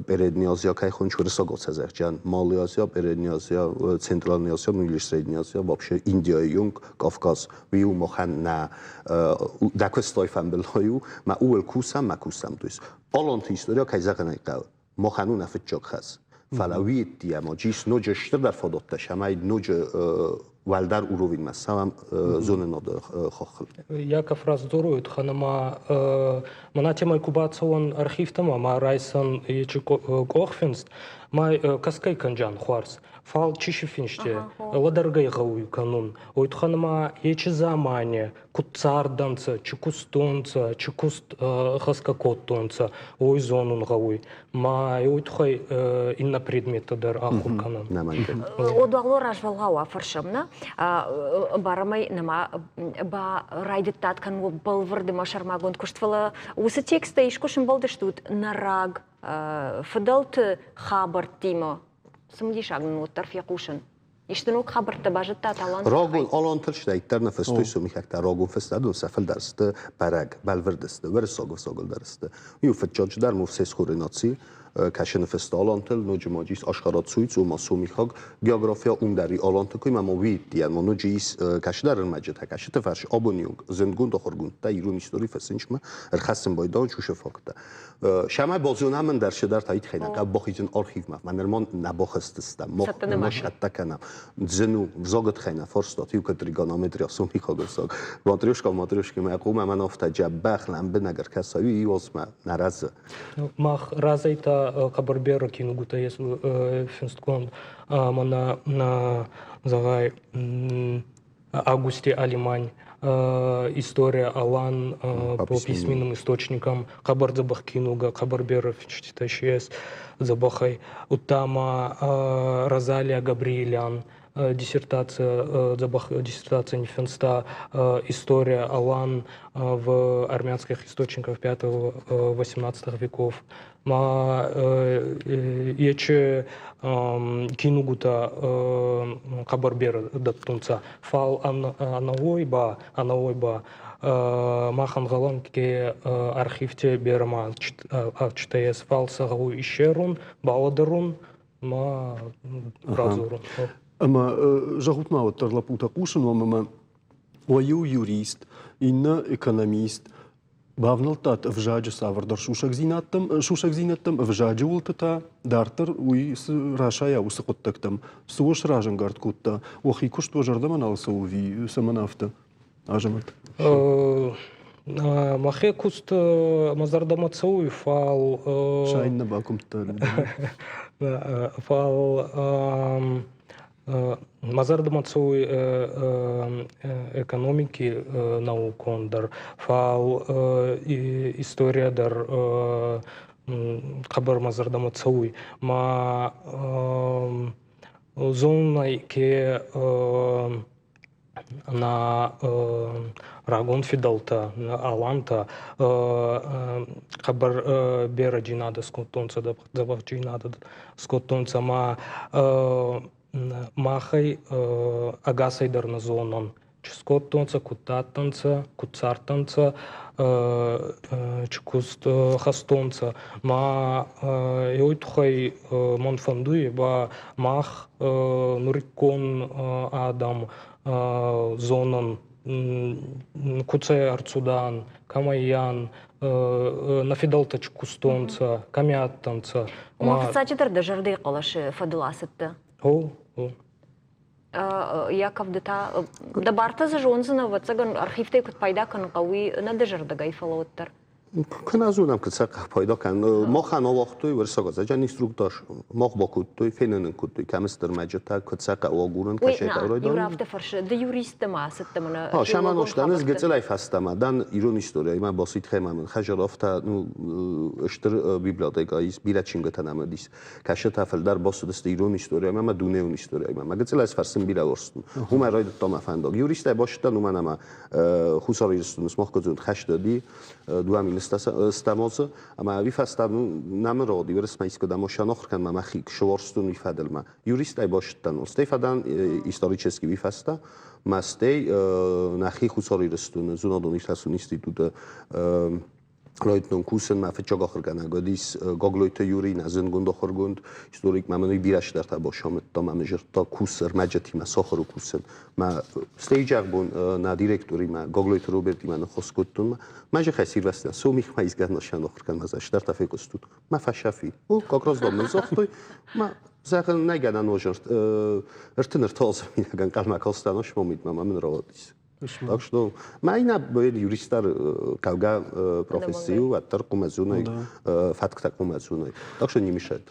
Передняя Азия кӕй хонч уырыссаг оцӕзӕхджан, Малый Азия, Передняя Азия, Центральная Азия, ну или Средняя Азия, вообще Индия, Юнг, Кавказ, уый махӕн нӕ дӕ куыстой фӕмбылой у, мӕ ууыл кусӕм, мӕ кусӕм. То есть аланты история, кӕй зӕгъын ӕй хъӕуы, махӕн у нӕ фыццаг хӕс. Фӕлӕ уый ӕмӕ ис ноджы стырдӕр фадӕттӕ, цӕмӕй ноджы уӕлдӕр уровеньмӕ цӕуӕм зонынады хаххыл. Яков раздзорует, ханама мӕнӕ темӕй ку бацӕуӕн архивтӕмӕ ма райсӕн ечи къохфинст, ма кӕсгӕй кӕнджан хуарз. Фал чи финсте, лӕдӕргӕй гъӕуй кӕнун. Уой туххӕн ма ечи замане куд цардӕнцӕ, чи кустонцӕ, чи куст хӕсгӕ кодтонцӕ, уой зонун гъӕуй. Ма уой туххӕй иннӕ предметтӕ дӕр ахур кӕнӕн. Одуало развӕлгъау афӕрсӕм нӕ, барӕмӕй нӕма ба райдыдтат кӕнын бӕлвырд ӕмӕ сӕрмагонд куыст, фӕлӕ уыцы тексттӕ искуы сымбӕлдыстут нарӕг фыдӕлты хабӕрттимӕ? Цымыдисаг нын уӕддӕр фехъусын. Исты ног хабӕрттӕ базыдтат Аланты Рагон Аланты рсдӕйттӕр нӕ фыстой сомихӕгтӕ рагон фыстадон сӕ фылдӕр сты бӕрӕг, бӕлвырд сты, уырыссаг ӕвзагыл дӕр сты. Иу фыццаджы дӕр Мовсес Хоренаци кӕсыны фыста Алантыл, ноджы ма ис Ашхарат Суйц, ома сомихаг география ум дӕр и Аланты кой, ма ма уидтиӕн, ма ноджы ис кӕсыдӕр ӕрмӕджытӕ, кӕсыты фарс абоны онг зындгонд ахуыргондтӕ ирон истори фыссынчмӕ ӕрхӕссын байдауын чушы факттӕ. Сӕмӕ базонӕм дӕр седӕр та итхӕйнаг бахизын архивмӕ. Мӕ нырма нӕ бахызтыстӕм. Ма сӕттӕ кӕнӕм. Зын у взагы тыххӕй нӕ фарстат. Иу кӕд тригонометрия сомихаг ӕвзаг. Матрешка матрешкимӕ хъумӕ мӕн афтӕ джӕбӕх лӕмбынӕг ӕркӕса, уый иуазмӕ нӕ рӕзы. Мах разӕй та хъӕбӕр кинугутӕ ес финстгонд. Мӕнӕ зӕгъай Августе Алимань, история Алан по письменным источникам, хъӕбӕр дзӕбӕх кинугӕ, хъӕбӕр берӕ финститӕ си ес дзӕбӕхӕй. Удта ма Розалия Габриелян диссертация, дзӕбӕх диссертация ниффинста «История Алан в армянских источниках V-XVIII веков». Ма ечи кинугутӕ хъӕбӕр берӕ дӕттунцӕ. Фал ӕнӕуой ба, ӕнӕуой ба мах ӕнгъӕлӕн ке архивти берӕ ма ӕвчитӕ ес, фал сӕ гъӕуй иссерун, балӕдӕрун ма радзорун. Ӕма зӕгъут ма уӕддӕр лӕппутӕ хъусын уӕм ӕмӕ уӕ иу юрист, иннӕ экономист, Бавнӕлдтат ӕвзаджы цавӕрдӕр сусӕгдзинӕдтӕм, сусӕгдзинӕдтӕм ӕвзаджы уылты та дарддӕр уый цы расайа уыцы хъуыддӕгтӕм, цы уӕ сразӕнгард кодта, уӕхи куыст уӕ зӕрдӕмӕ нал цӕуы ӕви цӕмӕн афтӕ? Азӕмӕт. Мӕхе куст мӕ зӕрдӕмӕ цӕуй, фал Сайын нӕ бакуымдта. Фал Мӕ зӕрдӕмӕ цӕуй экономики наукон дӕр, фал история дӕр хъӕбӕр мӕ зӕрдӕмӕ цӕуй. Ма зонун ке на рагон фидӕлтӕ, алантӕ хъӕбӕр берӕ джийнадӕ скодтонцӕ, дзӕбӕх джийнадӕ скодтонцӕ ма махӕй ӕгасӕй дӕр нӕ зонӕн, чи скодтонцӕ, куд адтӕнцӕ, куд цардтӕнцӕ, чи куст хастонцӕ. Ма уой туххӕй мӕн фӕндуй ба мах нуриккон адӕм зонӕн. Куцӕй ӕрцудан, кӕмӕййан, нӕ фидӕлтӕ чи кустонцӕ, кӕми адтӕнцӕ. Ома, фыццаджыдӕр дӕ зӕрдӕйы хъӕлӕсы фӕдыл ацыдтӕ? О, о. Яков, ды та дӕ бартӕ дзы зондзынӕ, ӕвӕццӕгӕн, архивтӕй куыд пайда кӕнын хъӕуы, уый нӕ дӕ зӕрдӕгӕй, фӕлӕ уӕддӕр. Куы нӕ зонӕм, куыд сӕ пайда кӕнын. Махӕн ауагътой уырыссаг ӕвзаджы инструктаж. Мах бакодтой, фенын нын кодтой, кӕм сты ӕрмӕджытӕ, куыд сӕ хъӕуы агурын, кӕсӕй хъӕуы райдайын. Ой, афтӕ фӕрсы, ды юристтӕ ма ацыдтӕ мӕнӕ. А, Шаман Оштан, ӕз гыццылӕй фӕстӕмӕ дӕн ирон историяимӕ басидхӕй ма мын хӕзар афтӕ, ну, стыр библиотекӕ ис, бирӕ чингуытӕ нӕм уыдис. Кӕсытӕ фылдӕр бацыдысты ирон историяимӕ ӕмӕ дунеон историяимӕ. Мӕ гыццылӕй фӕрсын бирӕ уарзтон. Уымӕй райдыдта мӕ фӕндаг. Юристӕй басыдтӕн, уымӕн ӕмӕ Хуссар Ирыстоны смахгодзонд хӕстӕди 2000 азы, ӕмӕ уый фӕстӕ нӕм род Ирысмӕ искуыдӕм сӕнахуыр кӕнынмӕ мӕхи суарзтон уый фӕдылмӕ. Юристӕй басыдтӕн, стӕй фӕдӕн исторический уый фӕстӕ, мӕ стӕй нӕхи Хуссар Ирыстоны зонадон иртасӕн институты райдыдтон кусын, мӕ фыццаг ахуыргӕнӕг уыдис Гаглойты Юрий, нӕ зындгонд ахуыргонд, историк, мӕ мын уый бирӕ цыдӕртӕ бацамыдта, мӕ мын зыдта кус ӕрмӕджытимӕ сахуыр кусын. Мӕ стейджаг бон нӕ директоримӕ Гаглойты Робертимӕ ныхас кодтон, мӕ зӕххӕй сирвӕзтӕн, сомихмӕ изгӕ нысӕн ахуыр кӕнын, цыдӕртӕ фехъуыстут. Мӕ фӕсӕфи. О, как раз дам мын загътой, мӕ зӕгъын нӕ гӕнӕн 33 азы мидӕг ӕнхъӕлмӕ кастӕн, ӕсмомидмӕ мӕ мын рауадис. Так что мӕ иннӕ юристтӕ хъӕугӕ професси у, уӕддӕр хъуымӕ фӕтктӕ хъуымӕ Так что не мешает.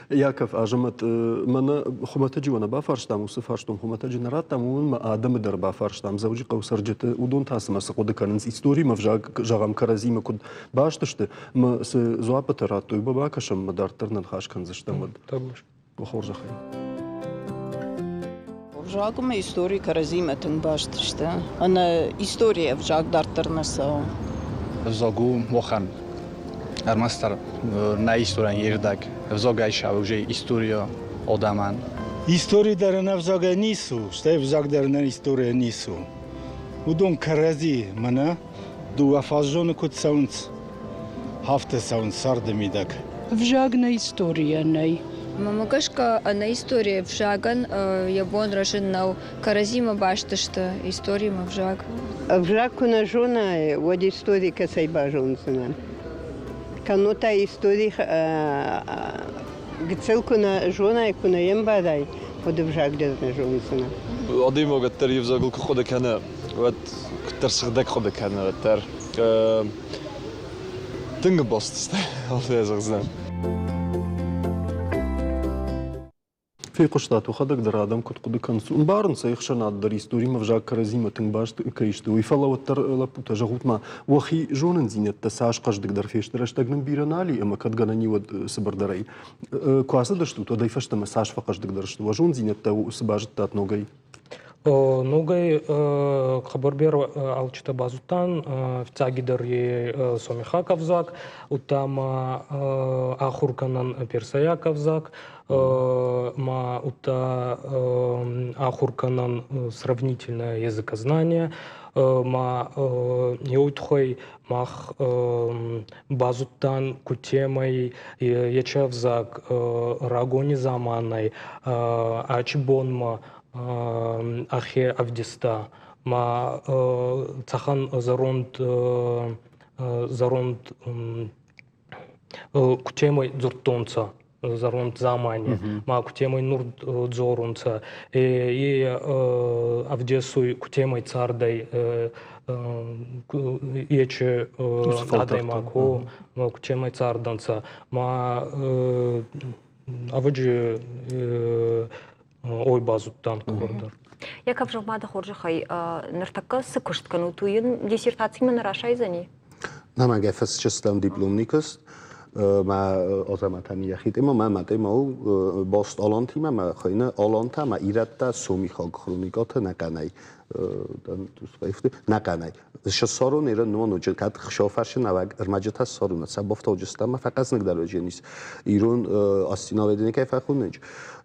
Яков, Азӕмӕт, мӕнӕ хуымӕтӕджы уӕ нӕ бафарстам, уыцы фарстон хуымӕтӕджы нӕ радтам, уымӕн ма адӕмы дӕр бафарстам, Дзӕуджыхъӕуы цӕрджыты, уыдон та цымӕ цы хъуыды кӕнынц, историмӕ взаг, зӕгъӕм, кӕрӕдзимӕ куыд баст сты, ӕмӕ цы дзуаппытӕ радтой, уымӕ бакӕсӕм ӕмӕ дарддӕр нӕ ныхас кӕндзыстӕм уӕд. Уӕ хорзӕхӕй. Ӕвзаг ӕмӕ истори кӕрӕдзимӕ тынг баст сты. Ӕнӕ историйӕ ӕвзаг дарддӕр нӕ цӕуы. Ӕвзаг у махӕн ӕрмӕстдӕр нӕ историйӕн йе рдӕг. Ӕвзагӕй сӕвӕры историйӕ адӕмӕн. Истори дӕр ӕнӕ ӕвзагӕй ницы у, стӕй ӕвзаг дӕр ӕнӕ историйӕ ницы у. Уыдон кӕрӕдзи мӕнӕ дыууӕ фаззоны куыд цӕуынц, афтӕ цӕуынц царды мидӕг. Ӕвзаг нӕ историйӕ нӕй. Мӕнмӕ гӕсгӕ, ӕнӕ историйӕ ӕвзагӕн йӕ бон рӕзын нӕу. Кӕрӕдзимӕ баст сты истори ӕмӕ ӕвзаг. Ӕвзаг куы нӕ зонай, уӕд истори кӕцӕй базондзынӕ? Кӕннод та истори гыццыл куы нӕ зонай, куы нӕ йе мбарай, уӕд ӕвзаг дӕр нӕ зондзынӕ. Адӕймаг уӕддӕр йе взагыл куы хъуыды кӕны, уӕд куыддӕр сыгъдӕг хъуыды кӕны, уӕддӕр тынг баст сты, афтӕ зӕгъдзынӕн. Фехъуыстат, уӕхӕдӕг дӕр адӕм куыд хъуыды кӕнынц. Ӕмбарынц ӕй ӕхсӕнад дӕр историмӕ ӕвзаг кӕрӕдзимӕ тынг баст кӕй сты, уый. Фӕлӕ уӕддӕр, лӕппутӕ, зӕгъут-ма, уӕхи зонындзинӕдтӕ цас хъӕздыгдӕр фесты, рӕстӕг нын бирӕ нал и, ӕмӕ кӕд гӕнӕн и, уӕд цыбырдӕрӕй. Куы ацыдыстут, уӕдӕй фӕстӕмӕ цас фӕхъӕздыгдӕр сты уӕ зондзинӕдтӕ, цы базыдтат ногӕй? Ногӕй хъӕбӕр алчитӕ базудтан, фиццагидӕр е сомихаг ӕвзаг, удта ма ахур кӕнӕн персайаг ӕвзаг, ма удта ахур кӕнӕн сравнительное языкознание, ма еу туххӕй мах базудтан кутемӕй ечи ӕвзаг рагони заманӕй ачи бонмӕ ӕхе ӕвдиста, ма цӕхӕн зӕронд зӕронд кутемӕй дзурдтонцӕ зӕронд замани, ма кутемӕй нур дзорунцӕ, е ӕвдесуй кутемӕй цардӕй ечи адӕймаг, кутемӕй цардӕнцӕ, ма ӕвӕджи ой базудтан хъӕбӕрдӕр. Яков зӕгъ-ма дӕ хорзӕхӕй, ныртӕккӕ цы куыст кӕнут, уый йын диссертацимӕ нӕ расайдзӕни? Намӕгӕ фӕсчыстӕм дипломный куыст. Мӕ Азӕмӕтӕн йӕхи тема, мӕ мӕ тема у баст алантимӕ, мӕ хуыйны Алантӕ, мӕ ирӕттӕ, сомихаг хроникӕтӕ нӕхъӕнӕй нӕхъӕнӕй. Ссарон ирон ноджы кӕд хсофарсы нӕуӕг ӕрмӕджытӕ ссарун, сӕ бафтауджыстӕм фӕкъӕзныгдӕр уыдзӕнис. Ирон астиналедини кӕй фӕхуынынц,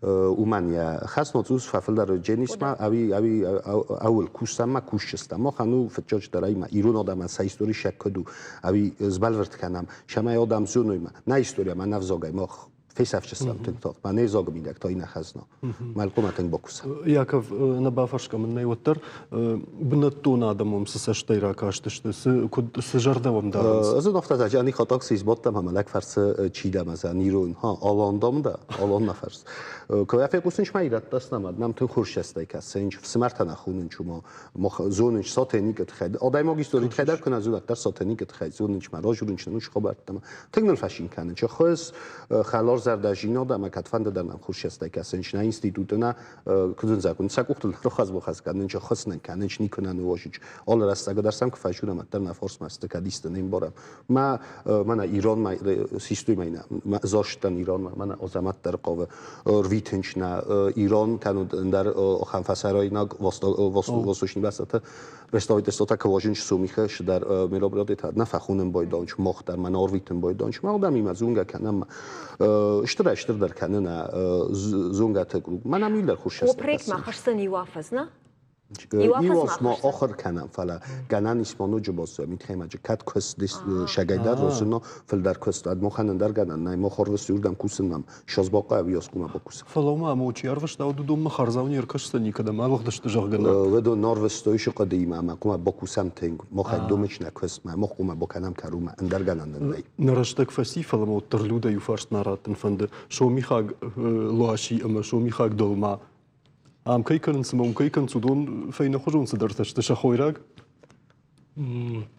уымӕн йӕ хӕс ноцус фӕфылдӕр уыдзӕнис ма ӕви ӕви ӕуыл кусӕм ма кусджыстӕм. Махӕн у фыццаджыдӕр ӕй ма ирон адӕмӕн сӕ истори сӕ куыд у, ӕви сбӕлвырд кӕнӕм, цӕмӕй адӕм зоной ма нӕ история ма нӕ взагӕй мах. Фесӕфчыстӕм тынг тагъд. Ма не взагы мидӕг та иннӕ хӕзна. Мӕлхъомӕ тынг бакуса. Яков, нӕ бафӕрсгӕ мын нӕй, уӕддӕр бынӕттон адӕм уым цы цӕстӕй ракастысты, цы, куыд, цы зӕрдӕ уӕм дарынц? Ӕз афтӕ зӕгъ, ани хатаг цы избадтам, ӕмӕ лӕг фӕрсы, чи дӕм ӕз ирон, ха, алан дам да, алан нӕ фӕрс. Куы фехъусын ма ирӕттӕ снамад, нӕм тынг хорз цӕстӕй кӕсынч, фсымӕртӕ нӕ хонынч, ума мах зонынч сатеникы тыххӕй. Адӕймаг историйы тыххӕй дӕр куы нӕ зонад, дӕр сатеникы тыххӕй зонынч, ма разурынч, нын хабӕрттӕ. Тынг ныл фӕцин кӕнынч. Хуыз, хӕларзӕрдӕ зинад ӕмӕ кӕдфӕнды дӕр нӕм хорз цӕстӕй кӕсынч. Нӕ институты нӕ куыд ын зӕгъон, сӕ къухтыл рахӕц-бахӕц кӕнынч, ӕххуыс нын кӕнынч, никуы нӕ ныуазынч. Алы рӕстӕг дӕр сӕм куы фӕзурӕм, уӕддӕр нӕ фарсмӕ сты, кӕд исты не мбарӕм. Мӕ мӕнӕ иронмӕ систой мӕнӕ застӕн иронмӕ, мӕнӕ Азӕмӕт дӕр хъавы рвитынч нӕ Ирон кӕнуд ӕндӕр ахӕм фӕсарӕйнаг восточный бӕстӕты представительствотӕ куы Сомихы сыдӕр мероприятитӕ нӕ фӕхонын байдонч, мах дӕр мӕ арвитын байдонч, мах дӕм имӕ зонгӕ кӕнӕм. Стырӕй стырдӕр кӕны нӕ зонгӕты круг. Мӕнӕ милдӕр хуссӕстӕ. О проект ма хӕсдзӕн иу афӕдз, нӕ? Иу аз ма ахуыр кӕнӕм, фӕлӕ гӕнӕн ис ма ноджы бацӕуӕм итхемаджы кӕд куыст сӕгӕйдӕр розыно фылдӕр куыст ад махӕн ӕндӕр гӕнӕн нӕй, мах ӕрвысты уырдӕм кусынмӕ, созбахъа ӕви оскъума бакусын. Фӕлӕ ма ӕмӕ чи ӕрвыста, уыдонмӕ хардзау не ркӕсдзӕни, кӕдӕм алыгъдысты, зӕгъгӕ нӕ. Уыдон ӕрвыстой сыхъӕдыимӕ ӕмӕ хъуамӕ бакусӕм тынг. Махӕй домыч нӕ куыстмӕ, мах хъуамӕ бакӕнӕм кӕрумӕ, ӕндӕр гӕнӕн нын нӕй. Нӕ рӕстӕг фӕци, фӕлӕ ма уӕддӕр Людӕ иу фарст нӕ раттын фӕнды. Сомихаг луаси ӕмӕ сомихаг долма ам кӕй кӕнынц ӕмӕ уым кӕй кӕнынц, уыдон фӕйнӕхуызон цыдӕртӕ сты сӕ хойраг.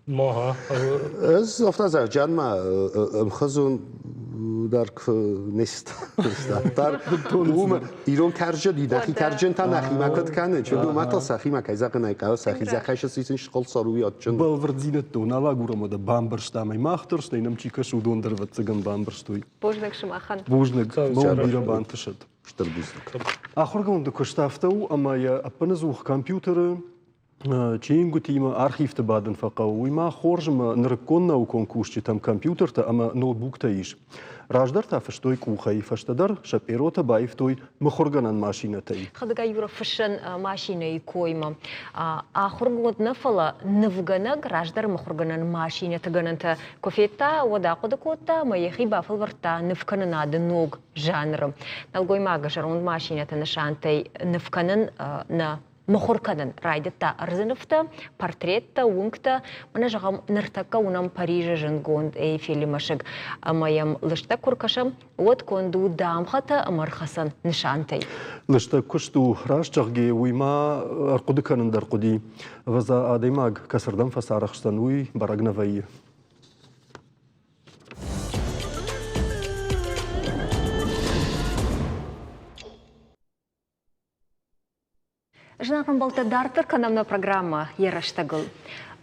Ага. Ӕз афтӕ зӕгъджанмӕ ӕмхуызон дӕр не стар. Уымӕ ирон кӕрджын, нӕхи кӕрджын та нӕхимӕ куыд кӕны, чи уымӕ та сӕхимӕ кӕй зӕгъын ӕй хъӕуы, сӕхи зӕххӕй сисын схъӕлцар уый адджын. Бӕлвырддзинӕдтӕ нал агурӕм, уӕдӕ бамбӕрстам ӕй мах дӕр, стӕй нӕм чи кӕсы, уыдон дӕр ӕвӕццӕгӕн бамбӕрстой. Бузныг сымахӕн. Бузныг, мӕ бирӕ бантысӕд. Стыр бузныг. Ахуыргонды куыст афтӕ у, ӕмӕ йӕ ӕппынӕдзух компьютеры чингуытимӕ архивты бадын фӕхъӕуы. Уый ма хорз ӕмӕ нырыккон наукон кусджытӕм компьютертӕ ӕмӕ ноутбуктӕ ис. Раздӕр та фыстой къухӕй, фӕстӕдӕр сӕ пъеротӕ баивтой мыхуыргӕнӕн машинӕтӕй. Хӕдӕгай Юра фыссӕн машинӕйы коймӕ. Ахуыргонд нӕ, фӕлӕ нывгӕнӕг раздӕр мыхуыргӕнӕн машинӕты гӕнӕнтӕ куы федта, уӕд ахъуыды кодта ӕмӕ йӕхи бафӕлвӕрдта нывкӕнынады ног жанры. Нӕлгоймаг зӕронд машинӕты нысантӕй ныв кӕнын нӕ мыхуыр кӕнын райдыдта ӕрдзы нывтӕ, портреттӕ, уынгтӕ. Мӕнӕ зӕгъӕм, ныртӕккӕ уынӕм Парижы зындгонд Эйфелы мӕсыг ӕмӕ йӕм лыстӕг куы ркӕсӕм, уӕд конд у дамгъӕтӕ ӕмӕ ӕрхӕцӕн нысантӕй. Лыстӕг куыст у, раст зӕгъгӕ, уый ма ӕрхъуыды кӕнын дӕр хъуыди. Ӕвӕдза, адӕймаг кӕцырдӕм фӕцарӕхсдзӕн, уый бӕрӕг нӕ вӕййы. Зынаргъ ӕмбӕлттӕ, дарддӕр кӕнӕм нӕ программӕ йӕ рӕстӕгыл.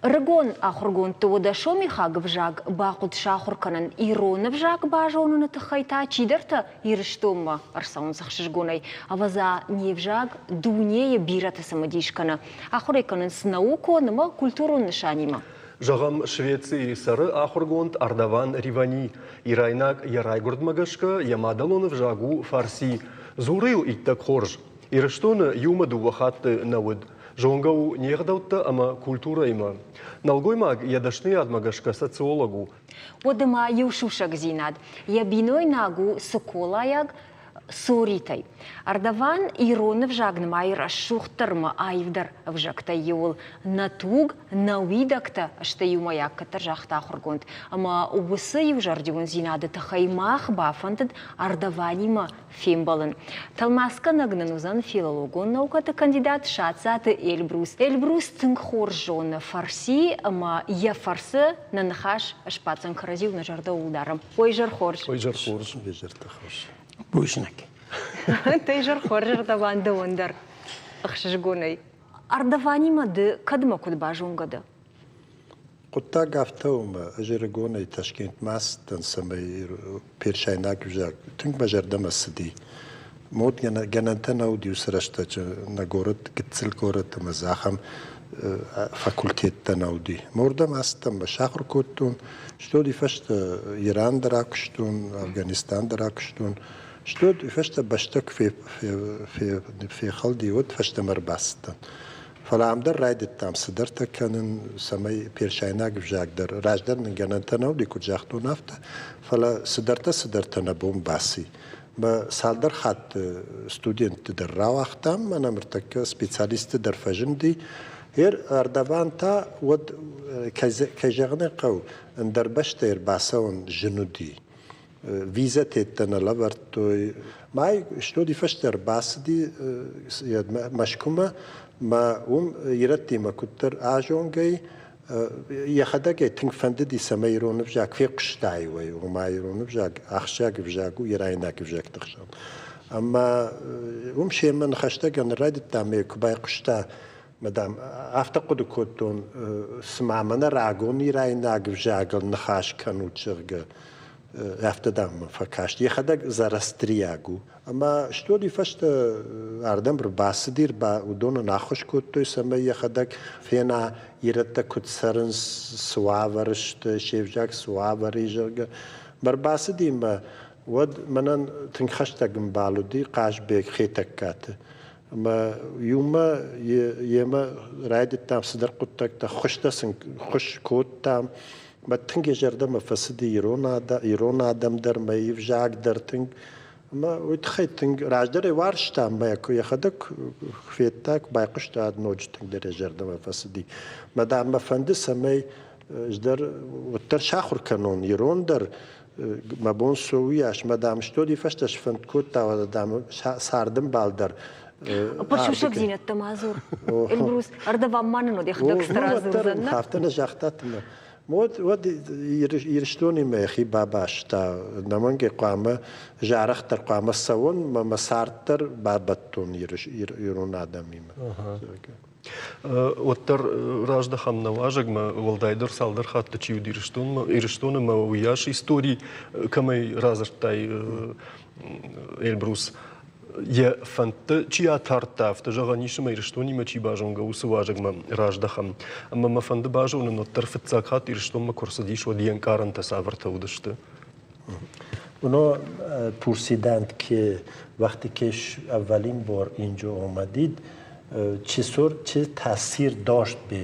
Ӕрыгон ахуыргондты уӕдӕ сомихаг ӕвзаг бахъуыд сахуыр кӕнын ирон ӕвзаг базоныны тыххӕй та чидӕртӕ Ирыстонмӕ ӕрцӕуынц ӕхсызгонӕй. Ӕвӕдза, не взаг дунейы бирӕты цымыдис кӕны. Ахуыр ӕй кӕнынц наукон ӕмӕ культурон нысанимӕ. Зӕгъӕм, Швецийы цӕры ахуыргонд Ардаван Ривани. Ирайнаг йӕ райгуырдмӕ гӕсгӕ йӕ мадӕлон ӕвзаг у фарси. Дзуры йыл иттӕг хорз. Ирыстоны иумӕ дыууӕ хатты нӕ уыд. Зонгӕ у не гъдӕуттӕ ӕмӕ культурӕимӕ. Нӕлгоймаг йӕ дӕсныйадмӕ гӕсгӕ социолог у. Уӕдӕ ма иу сусӕгдзинад. Йӕ бинойнаг у цыколайаг Цоритӕй. Ардаван ирон ӕвзаг нымайы рӕсугъддӕр ӕмӕ аивдӕр ӕвзӕгтӕй иуыл. Нӕ туг, нӕ уидӕгтӕ сты иумӕйаг, кӕддӕр загъта ахуыргонд. Ӕмӕ уыцы иузӕрдиондзинады тыххӕй мах бафӕндыд Ардаванимӕ фембӕлын. Тӕлмацгӕнӕг нын уыдзӕн филологон наукӕты кандидат Сатцаты Эльбрус. Эльбрус тынг хорз зоны фарси ӕмӕ йӕ фӕрцы нӕ ныхас сбаддзӕн кӕрӕдзиуыл нӕ зӕрдӕ ууыл дарӕм. Ой, зӕр хорз. Ой, зӕр хорз. Ой, зӕрдӕ хорз. Бузныг. Ты зӕр хорз Ардаван дӕуӕн дӕр ӕхсызгонӕй. Ардаванимӕ ды кӕдмӕ куыд базонгӕ дӕ? Хъуыддаг афтӕ у, ӕмӕ ӕз ӕрыгонӕй Ташкентмӕ ацыдтӕн, цӕмӕй персайнаг ӕвзаг тынг мӕ зӕрдӕмӕ цыди. Мод гӕнӕнтӕ нӕ уыд уыцы рӕстӕджы нӕ горӕт, гыццыл горӕт ӕмӕ дзы ахӕм факультеттӕ нӕ уыди. Мӕ уырдӕм ацыдтӕн, мӕ сахуыр кодтон. Стӕй уый фӕстӕ Иран дӕр акуыстон, Афганистан дӕр акуыстон. Стӕй уый фӕстӕ бӕстӕ куы фехӕлди, уӕд фӕстӕмӕ ӕрбацыдтӕн. Фӕлӕ ам дӕр райдыдтам цыдӕртӕ кӕнын, цӕмӕй персайнаг ӕвзаг дӕр раздӕр нын гӕнӕнтӕ нӕ уыди, куыд загътон, афтӕ, фӕлӕ цыдӕртӕ-цыдӕртӕ нӕ бон баци. Мӕ цалдӕр хатты студентты дӕр рауагътам, мӕнӕ ныртӕккӕ специалистты дӕр фӕзынди. Ер Ардаван та уӕд, кӕй зӕгъын ӕй хъӕуы, ӕндӕр бӕстӕй ӕрбацӕуын зын уыди. Визӕтеттӕ нӕ лӕвӕрдтой. Май студи фӕстӕ ӕрбацыди Мӕскуымӕ, мӕ уым ирӕттимӕ куыддӕр азонгӕй, йӕхӕдӕг ӕй тынг фӕндыди, цӕмӕй ирон ӕвзаг фехъуыстаиуӕй, ома ирон ӕвзаг ахсджиаг ӕвзаг у ирайнаг ӕвзӕгты хсӕн. Ӕмӕ уым семӕ ныхӕстӕгӕн райдыдта, ӕмӕ куы байхъуыста, мадам, афтӕ хъуыды кодтон, цыма мӕнӕ рагон ирайнаг ӕвзагыл ныхас кӕнут, зӕгъгӕ, афтӕ, дам, мӕм фӕкаст. Йӕхӕдӕг зороастриаг у. Ӕмӕ стори фӕстӕ ардӕм ӕрбацыди, уыдонӕн ӕххуыс кодтой, цӕмӕй йӕхӕдӕг фена, ирӕттӕ куыд цӕрынц, цы уавӕры сты, се взаг цы уавӕры и, зӕгъгӕ. Ӕрбацыди мӕ уӕд мӕнӕн тынг хӕстӕг ӕмбал уыди Хъазбег Хетӕгкаты. Ӕмӕ иумӕ йемӕ райдыдтам цыдӕр хъуыддӕгтӕ, хуыстӕ сын ххуыс кодтам. Мӕ тынг йӕ зӕрдӕмӕ фӕцыди ирон адӕм дӕр, мӕ ӕвзаг дӕр тынг. Ӕмӕ уый тыххӕй тынг раздӕр ӕй уарзта, ӕмӕ куы йӕхӕдӕг куы федта, куы байхъуыста, ноджы тынгдӕр йӕ зӕрдӕмӕ фӕцыди. Мӕ дам мӕ фӕнды, цӕмӕй ӕз дӕр уӕддӕр сахуыр кӕнон ирон дӕр, мӕ бон цы у, уыйас. Мӕ дам стори фӕстӕ сфӕнд кодта, уӕдӕ дам цардӕмбал дӕр. Сусӕгдзинӕдтӕ ма дзур. Эльбрус, ардавам ма нын уӕд йӕхӕдӕг стыр радзурдзӕн, нӕ? Афтӕ нӕ загътат ӕмӕ уӕд, уӕд Ирыстонимӕ йӕхи бабаста. Нӕмӕнгӕй хъуамӕ зарӕхдӕр хъуамӕ цӕуон, мӕ мӕ цард дӕр бабӕттон ирон адӕмимӕ. Уӕддӕр раздӕхӕм нӕ уазӕгмӕ, уӕлдайдӕр цалдӕр хатты чи уыд Ирыстонмӕ, Ирыстоны ӕмӕ уыйас истори кӕмӕй радзырдтай, Эльбрус, йӕ фӕндтӕ чи атардта, афтӕ зӕгъӕн ис, ӕмӕ Ирыстонимӕ чи базонгӕ, уыцы уазӕгмӕ раздӕхӕм. Ӕмӕ мӕ фӕнды базонын, уӕддӕр фыццаг хатт Ирыстонмӕ куы рцыдис, уӕд йе нкъарӕнтӕ цавӕртӕ уыдысты? اونا پرسیدند که وقتی که اولین بار اینجا آمدید چطور چه تاثیر داشت به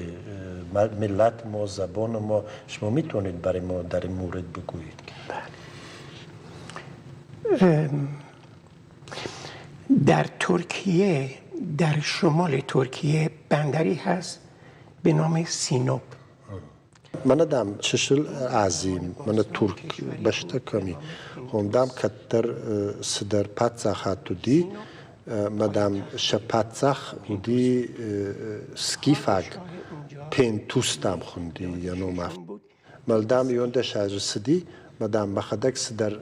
ملت ما زبان ما شما میتونید برای ما در این مورد بگویید بله در ترکیه در شمال ترکیه بندری هست به نام سینوب Мӕнӕ, дам, чысыл Азийы, мӕнӕ Турк бӕстӕ кӕм и, уым, дам, кӕддӕр цыдӕр паддзахад уыди, ӕмӕ, дам, сӕ паддзах уыди скифаг, Пентус, дам, хуынди йӕ ном афтӕ. Мӕл, дам, иуӕндӕс азы цыди, мӕ, дам, мӕхӕдӕг цыдӕр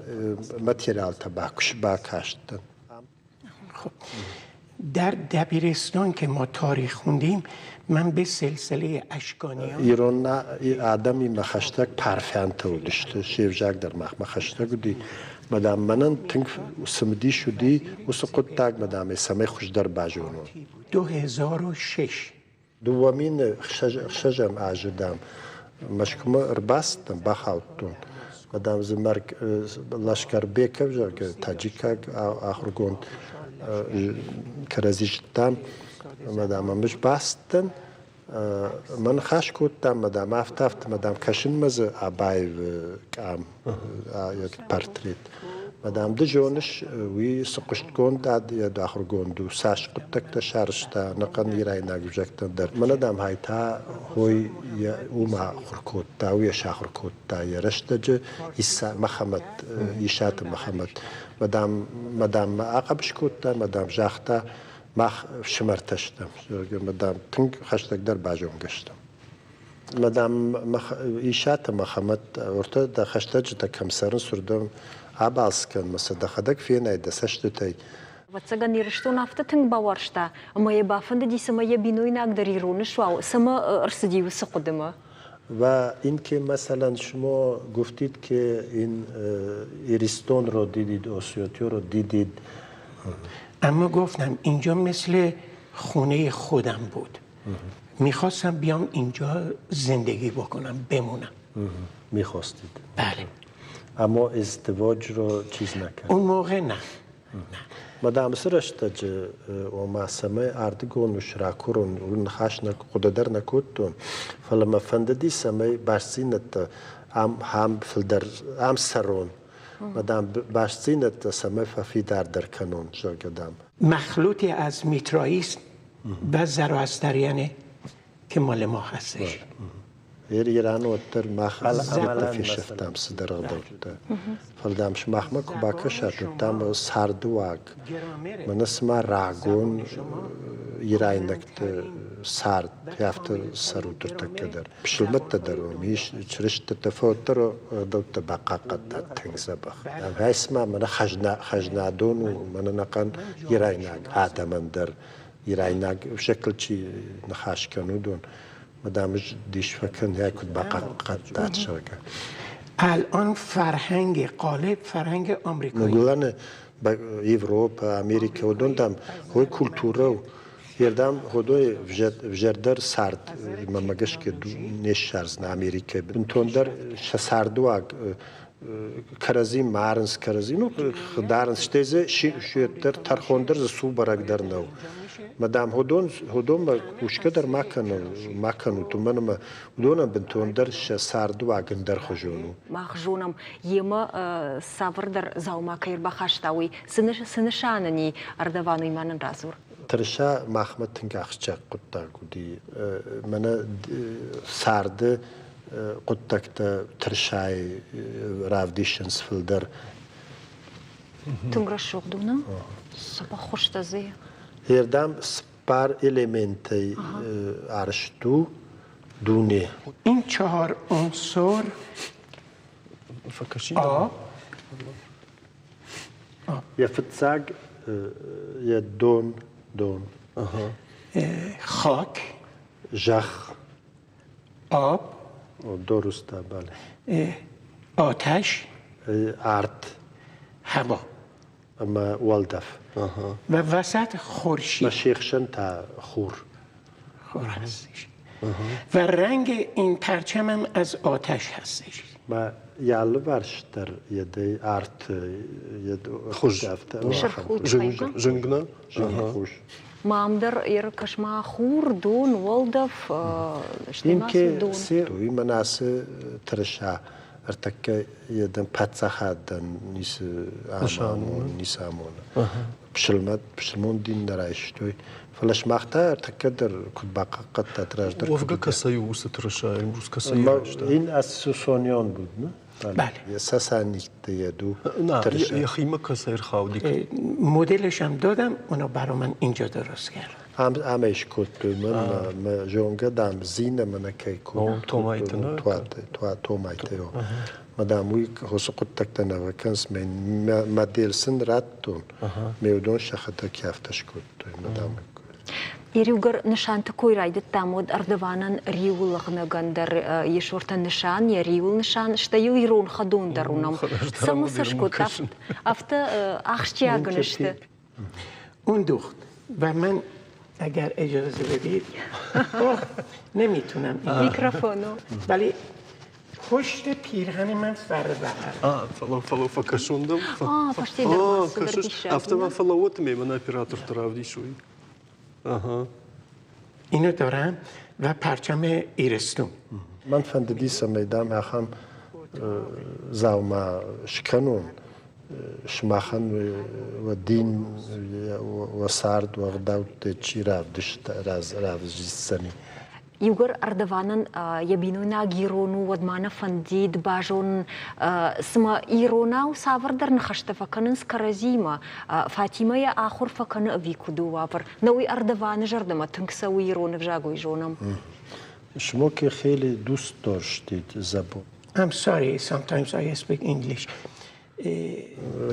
материалтӕ бакастӕн. در دبیرستان که ما تاریخ خوندیم من به سلسله اشکانیان Ирон адӕмимӕ хӕстӕг парфянтӕ уыдысты, се взаг дӕр махмӕ хӕстӕг уыди. Мӕ, дам, мӕнӕн тынг цымыдис уыди уыцы хъуыддаг, мӕ, дам, ӕй цӕмӕй хуыздӕр базонон. 2006 2006 азы, дам, Мӕскуымӕ ӕрбацыдтӕн, бахаудтон. Мадам дзы Лашкарбеков, зӕгъгӕ, таджикаг ахуыргонд кӕрӕдзи зыдтам. Мадам ӕм ӕз бацыдтӕн, мӕ ныхас кодтам, мадам афтӕ-афтӕ, мадам кӕсынмӕ дзы Абаевы къам, портрет. Мадам, ды зоныс, уый цы хъуыстгонд ахуыргонд у, цас хъуыддӕгтӕ сарӕзта ӕнӕхъӕн ирайнаг ӕвзӕгтӕн дӕр. Мӕнӕ, дам, хай та хой йӕ уым ахуыр кодта, уый йӕ сахуыр кодта йӕ рӕстӕджы Иса Мӕхӕмӕт, Исаты Мӕхӕмӕт. Мадам, мадам мӕ ахъӕбыс кодта, мадам загъта, мах фсымӕртӕ стӕм, зӕгъгӕ, мадам, тынг хӕстӕгдӕр базонгӕ стӕм. Мадам Исаты Мӕхӕмӕт, ортӕ дӕ хӕстӕджытӕ кӕм цӕрынц, уырдӕм абалц кӕн ӕмӕ сӕ дӕхӕдӕг фенай дӕ цӕстытӕй. Ӕвӕццӕгӕн, Ирыстон афтӕ тынг бауарзта, ӕмӕ йӕ бафӕндыди, цӕмӕй йӕ бинойнаг дӕр ирон суа, цӕмӕ ӕрцыди уыцы хъуыдымӕ? و اینکه مثلا شما گفتید که این ایریستون رو دیدید اوسیوتیو رو دیدید اما گفتم اینجا مثل خونه خودم بود میخواستم بیام اینجا زندگی بکنم بمونم میخواستید بله اما ازدواج رو چیز نکرد اون موقع نه نه. Мадам уыцы рӕстӕджы, ома, цӕмӕй ардыгон ус ракурон, уый ныхас нӕ хъуыды дӕр нӕ кодтон, фӕлӕ мӕ фӕндыди, цӕмӕй бастдзинӕдтӕ ам, ам фылдӕр ам цӕрон. Мадам, бастдзинӕдтӕ цӕмӕй фӕфидардӕр кӕнон, зӕгъгӕ, дам. مخلوطی از میترائیسم و زرائستریانه که مال ما هستش. Иран уӕддӕр мах ӕмӕ фесӕфтам цыдӕр ӕгъдӕуттӕ. Фӕлӕ дам сымахмӕ куы бакӕсат, уӕд дам цардыуаг, мӕнӕ цыма рагон ирайнӕгты цард, афтӕ цӕрут ӕртӕккӕ дӕр. Пысылмӕттӕ дӕр уым ис, чырыстӕттӕ фӕуӕддӕр ӕгъдӕуттӕ бахъахъхъӕдтат тынг дзӕбӕх. Ай цыма мӕнӕ хӕзнадон у, мӕнӕ ӕнӕхъӕн ирайнаг адӕмӕн дӕр, ирайнаг ӕвзӕгтыл чи ныхас кӕны, уыдон. Мадам дис фӕкӕн, куыд бахъахъхъӕдтат, зӕгъгӕ. الان فرهنگ قالب فرهنگ آمریکایی Ныгуылӕны Европӕ, Америкӕ, уыдон, дам, ой культурӕ у. Ердам ходой взӕрдӕр цард, мӕнмӕ гӕсгӕ, не ссардзынӕ Америкӕйы. Бынтондӕр сӕ цардыуаг кӕрӕдзи марынц, кӕрӕдзи ну, дарынц, стӕй дзы дӕр тӕрхон дӕр дзы цу бӕрӕг дӕр нӕу. Мадам, уыдон, уыдонмӕ хъусгӕ дӕр ма кӕнут, ма кӕнут, уымӕн ӕмӕ уыдонӕн бынтондӕр сӕ цардыуаг ӕндӕрхуызон у. Мах зонӕм, йемӕ цавӕрдӕр дзаума кӕй ӕрбахаста, уый. Цы нысан ын и Ардаван, уый ма нын радзур. Тырыса махмӕ тынг ахсджиаг хъуыддаг уыди. Мӕнӕ царды хъуыддӕгтӕ тырысайы равдисынц фылдӕр. Тынг рӕсугъд у, нӕ? Цы баххуыстӕ дзы? Ердӕм цыппар элементӕй арызт у дуне. این چهار عنصر آب Йӕ фыццаг йӕ дон, дон. خاک Зӕхх. آب درسته بله آتش арт هوا ӕмӕ уӕлдӕф و وسط خورشید Мӕ се хсӕн та хур خور هستش و رنگ این پرچمم از آتش هستش Мӕ йӕ алыварс дӕр йедӕй арт йед Хуыз. Зынг нӕ? Зынгхуыз. Мам дӕр ӕркӕс-ма хур, дон, уӕлдӕф, стӕй ма цы дон. Уый мӕн ацы тырыса ӕртӕккӕ йедӕн паддзахадӕн ницы амоны, ницы амоны. Пысылмон дин нӕ райстой. Фӕлӕ сымах та ӕртӕккӕ дӕр куыд бахъахъхъӕдтат раздӕр? Уӕвгӕ кӕцӕй у уыцы тырыса, Эльбрус кӕцӕй райста? Ин Сусонион буд, не? Сасанидты йед у тырыса. Йӕхимӕ кӕцӕй ӕрхауди? مدلش هم دادم اونا برا من اینجا درست کرد. Ам ӕй скодтой мӕн, мӕ зонгӕ, дам, Зинӕ мӕнӕ кӕй кодтой. Томайты. Мадам, уый уыцы хъуыддӕгтӕ нӕ фӕкӕнынц, модель сын радтон, ме уыдон сӕхӕдӕг афтӕ скодтой, мадам. Иугӕр нысанты кой райдыдтам, уӕд Ардаванӕн риуыл ӕгънӕгӕн дӕр Есортӕн нысан, йӕ риуыл нысан, стӕй йыл ирон хӕдон дӕр уынӕм. Цӕмӕ сӕ скодта, афтӕ ахсджиаг ын сты. اون دوخت و من اگر اجازه بدید نمیتونم میکروفونو ولی پشت پیرهن من سر بغل. Фӕлӕ фӕкӕсон дӕм? Фӕсте дӕр ма цыдӕр диссаг. Афтӕ ма фӕлӕууӕт ме мӕн операторты равдисой. Ага. اینو دارم و پرچم ایرستون. Мӕн фӕндыди, цӕмӕй дам ахӕм дзаума скӕнон, сымахӕн уӕ дин, уӕ цард, уӕ ӕгъдӕуттӕ чи равдисдзӕни. Иугӕр Ардаванӕн йӕ бинойнаг ирон у, уӕд ма нӕ фӕндид базонын, цымӕ иронау цавӕрдӕр ныхӕстӕ фӕкӕнынц кӕрӕдзимӕ. Фатимӕ йӕ ахуыр фӕкӕны ӕви куыд у уавӕр? Нӕ уый Ардаваны зӕрдӕмӕ тынг цӕуы ирон ӕвзаг, уый зонӕм. Шумо ки хеле дӯст доштед забон? I'm sorry, sometimes I speak English.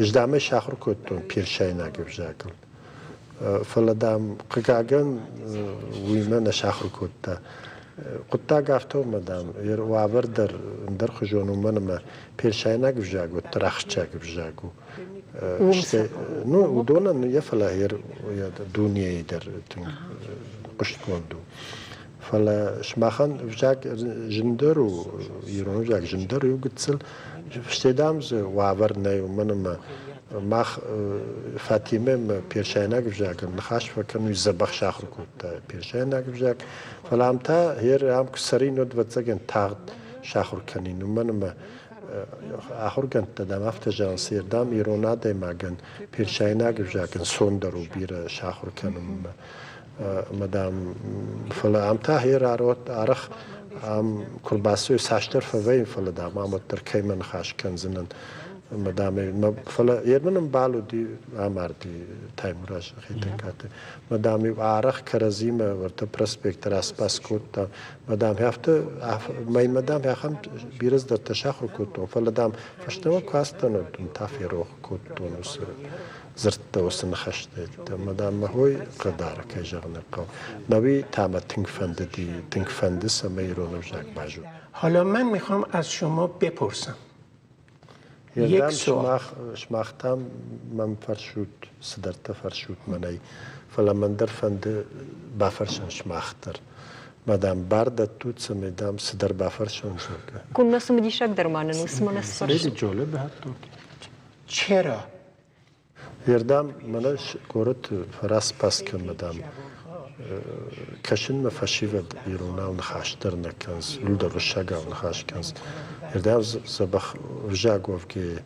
Ӕз сахуыр кодтон персайнаг ӕвзагыл. Фӕлӕ, дам, хъыгагӕн, уыимӕ нӕ сахуыр кодта. Хъуыддаг афтӕ у, ӕмӕ, дам, уавӕр дӕр ӕндӕрхуызон, уымӕн ӕмӕ персайнаг ӕвзаг уӕддӕр ахсджиаг ӕвзаг у. Ну, уыдонӕн йӕ фӕлӕ дунейы дӕр тынг хъуыстгонд у. Фӕлӕ сымахӕн ӕвзаг зындӕр у, ирон ӕвзаг зындӕр у гыццыл. Стӕй, дам, дзы уавӕр нӕй, уымӕн ӕмӕ. Мах Фатимӕ персайнаг ӕвзагыл ныхас фӕкӕнын, уый дзӕбӕх сахуыр кодта персайнаг ӕвзаг. Фӕлӕ ам та, гъер ам куы цӕрин, уӕд, ӕвӕццӕгӕн, тагъд сахуыр кӕнин, уымӕн ӕмӕ ахуыргӕндтӕ, дам, афтӕ зӕгъынц, дам, ирон адӕймагӕн персайнаг ӕвзаг ӕнцондӕр у бирӕ сахуыр кӕнынмӕ. Ӕмӕ, дам, фӕлӕ ам та гъер арӕх ам куы рбацӕуй, цасдӕр фӕвӕййын, фӕлӕ, дам, ам уӕддӕр кӕимӕ ныхас кӕндзынӕн. Ӕмӕ, дам, фӕлӕ йе мын ӕмбал уыди, амарди Таймураз Хетӕгкаты. Мӕ, дам, иу арӕх кӕрӕдзимӕ уӕртӕ проспекты распас кодта. Мӕ, дам, афтӕ, мӕнмӕ, дам, ахӕм бирӕ цыдӕртӕ сахуыр кодтон, фӕлӕ, дам, фӕстӕмӕ куы ацыдтӕн, уӕд та ферох кодтон уыцы дзырдтӕ, уыцы ныхӕстӕ. Ӕмӕ, дам, мӕ хой хъыгдары, кӕй зӕгъын ӕй хъӕуы. Науи та мӕ тынг фӕндыди, тынг фӕнды, цӕмӕй ирон ӕвзаг базонон. حالا من میخوام از شما بپرسم Ердӕм сымах та мӕм фӕрсут, цыдӕртӕ фӕрсут мӕнӕй, фӕлӕ мӕн дӕр фӕнды бафӕрсын сымах дӕр. Мӕ, дам, бар дӕттут, цӕмӕй, дам, цыдӕр бафӕрсон, зӕгъгӕ. Куыннӕ цымыдисагдӕр ма нын у, цымӕ нӕ сфӕрсут? Чера Ердӕм мӕнӕ горӕты фӕраспас кӕн, мадам. Кӕсынмӕ фӕсивӕд иронау ныхас дӕр нӕ кӕнынц, иуылдӕр уырыссагау ныхас кӕнынц. Ердӕм дзӕбӕх ӕвзаг уӕвгӕ,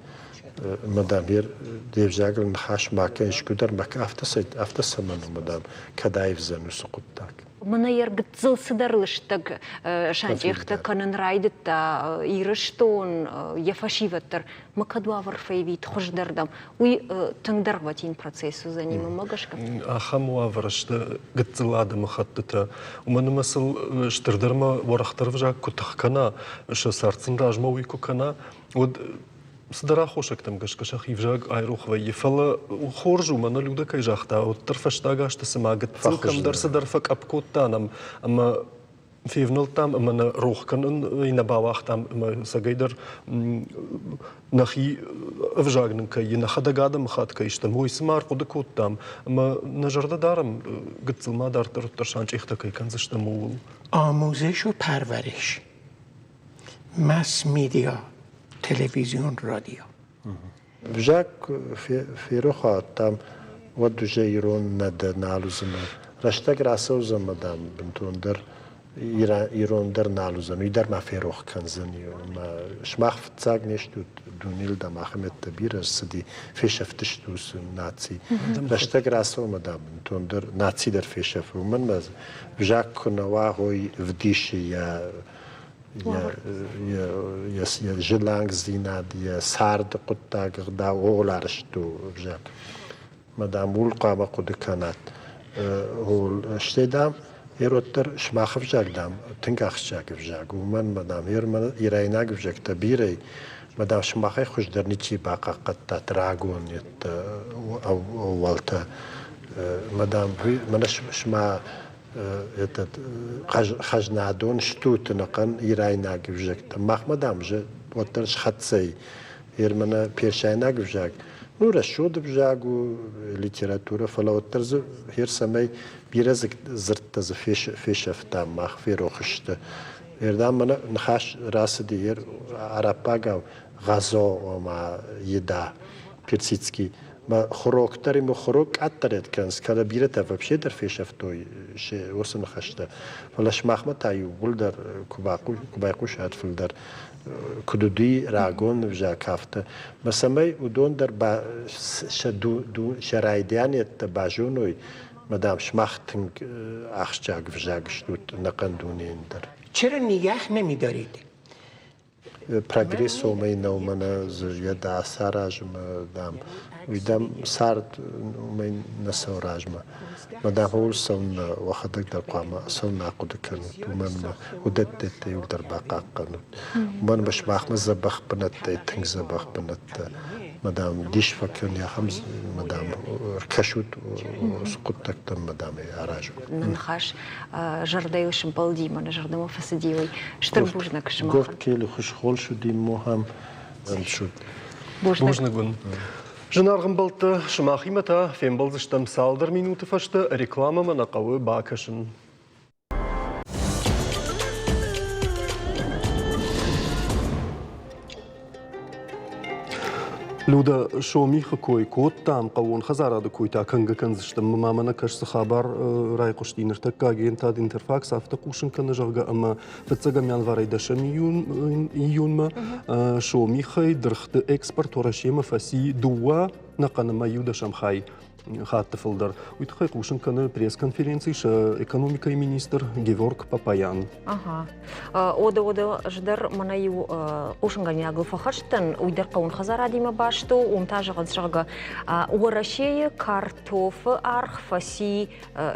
мадам, ер де взагыл ныхас ма кӕн, искуыдӕр ма кӕн, афтӕ цӕмӕн у, мадам, кӕд аивдзӕн уыцы хъуыддаг? Мӕнӕ йӕ гыццыл цыдӕр лыстӕг санчъехтӕ кӕнын райдыдта Ирыстон, йӕ фӕсивӕд дӕр. Мӕ кӕд уавӕр фӕивид хуыздӕрдӕм, уый тынг дӕргъвӕтин процесс уыдзӕни, мӕнмӕ гӕсгӕ. Ахӕм уавӕр сты гыццыл адӕмыхӕттытӕ. Уымӕн ӕмӕ сыл стырдӕр ӕмӕ уӕрӕхдӕр ӕвзаг куы тых кӕна, сӕ цард сын размӕ уый куы кӕна, уӕд цыдӕр аххосӕгтӕм гӕсгӕ сӕхи ӕвзаг айрох вӕййы. Фӕлӕ хорз у, мӕнӕ Людӕ кӕй загъта, уӕддӕр фӕстаг азты цыма гыццыл кӕмдӕр цыдӕр фӕкъӕпп кодта нӕм ӕмӕ февнӕлдтам ӕмӕ нӕ рох кӕнын нӕ бауагътам ӕмӕ цӕгӕйдӕр нӕхи ӕвзаг нын кӕй нӕхӕдӕг адӕмыхатт кӕй стӕм, уый цыма ӕрхъуыды кодтам ӕмӕ нӕ зӕрдӕ дарӕм, гыццыл ма дарддӕр уӕддӕр санчъехтӕ кӕй кӕндзыстӕм, ууыл. آموزش و پرورش مس میدیا تلویزیون رادیو Взаг ферох дам, уӕд уже ирон нӕ дӕ, нал уыдзынӕ. Рӕстӕг рацӕудзӕн ӕмӕ, дам, бынтондӕр ирон дӕр нал уыдзӕн, уый дӕр ма ферох кӕндзӕни. Ӕмӕ сымах фыццаг не стут дунейыл, дам, ахӕмӕттӕ бирӕ ӕрцыди, фесӕфтысты уыцы наци. Рӕстӕг рацӕуы ӕмӕ, дам, бынтондӕр наци дӕр фесӕфы. Уымӕн ӕмӕ взаг куы нӕ уа, уый вдисы йӕ йӕ зылангдзинад, йӕ царды хъуыддаг, ӕгъдау ууыл арӕзт у ӕвзаг. Мӕ, дам, ууыл хъуамӕ хъуыды кӕнат. Ууыл. Стӕй, дам, уӕддӕр сымах ӕвзаг, дам, тынг ахсджиаг ӕвзаг у. Уымӕн, мӕ, дам, ирайнаг ӕвзӕгтӕ бирӕ и. Мӕ, дам, сымахӕй хуыздӕр ничи бахъахъхъӕдтат рагон ӕууӕлтӕ. Мӕ, дам, мӕнӕ сымах этот хӕзнадон стут ӕнӕхъӕн ирайнаг ӕвзӕгтӕ. Махмӕ, дам, уӕддӕр схӕццӕ и. Ермӕнӕ персайнаг ӕвзаг, ну, рӕсугъд ӕвзаг у литературӕ, фӕлӕ уӕддӕр дзы хер цӕмӕй бирӕ дзырдтӕ дзы фесӕфтам, мах ферох сты. Ердӕм мӕнӕ ныхас рацыди ер араббагау гъазо, ома еда, персидский. Мӕ хурок дӕр ӕмӕ хурок къаддӕр кӕнынц, кӕнӕ бирӕтӕ вообще дӕр фесӕфтой се уыцы ныхӕстӕ. Фӕлӕ сымахмӕ та иууылдӕр куы байхъусат фылдӕр, куыд уыди рагон ӕвзаг, афтӕ. Мӕ цӕмӕй уыдон дӕр сӕ райдианӕттӕ базоной, мӕ дам, сымах тынг ахсджиаг ӕвзаг стут ӕнӕхъӕн дунейӕн дӕр. چرا نگه نمیدارید Прогресс уымӕй нӕу, мӕнӕ дзы йӕ дӕ ацаразмӕ, дам, уый, дам, цард уымӕй нӕ цӕуы размӕ. Мӕ, дам, ууыл цӕуын нӕ уӕхӕдӕг дӕр хъуамӕ цӕуын ахъуыды кӕнут, уымӕн ӕмӕ уыдӕттӕ иуылдӕр бахъахъхъӕнут. Уымӕн ӕмӕ сымахмӕ дзӕбӕх бынӕттӕ, тынг дзӕбӕх бынӕттӕ. Мӕ, дам, дис фӕкӕн, ахӕм, мӕ, дам, ӕркӕсут уыцы хъуыддӕгтӕм, мӕ, дам, ӕй аразут. Нӕ ныхас зӕрдӕйыл сымбӕлди, мӕнӕ зӕрдӕмӕ фӕцыди, уый. Стыр бузныг сымахӕн. Горткелы хуысхол суди мохам ӕнсуд. Бузныг уын. Зынаргъ ӕмбӕлттӕ, сымахимӕ та фембӕлдзыстӕм цалдӕр минуты фӕстӕ рекламӕмӕ нӕ хъӕуы бакӕсын. Люда, Сомихы кой кодтам, хъӕууон хӕдзарады кой та кӕнгӕ кӕндзыстӕм. Мӕ мӕнӕ кӕс цы хабар райхъуысти ныртӕккӕ агентад Интерфакс афтӕ хъусын кӕны, зӕгъгӕ, ӕмӕ фыццӕгӕм январӕй дӕсӕм июнмӕ Сомихӕй дыргъты экспорт Уӕрӕсемӕ фӕци дыууӕ нӕхъӕн ӕмӕ иу дӕсӕм хай хатты фылдӕр. Уый тыххӕй хъусын кӕны пресс-конференцийы сӕ экономикӕйы министр Геворг Папаян. Ага. Ода, ода, ӕз дӕр мӕнӕ иу хъусынгӕнинагыл фӕхӕст дӕн, уый дӕр хъӕуын хӕдзарадимӕ баст у, уым та зӕгъынц, зӕгъгӕ, Уӕрӕсейы картофы аргъ фӕци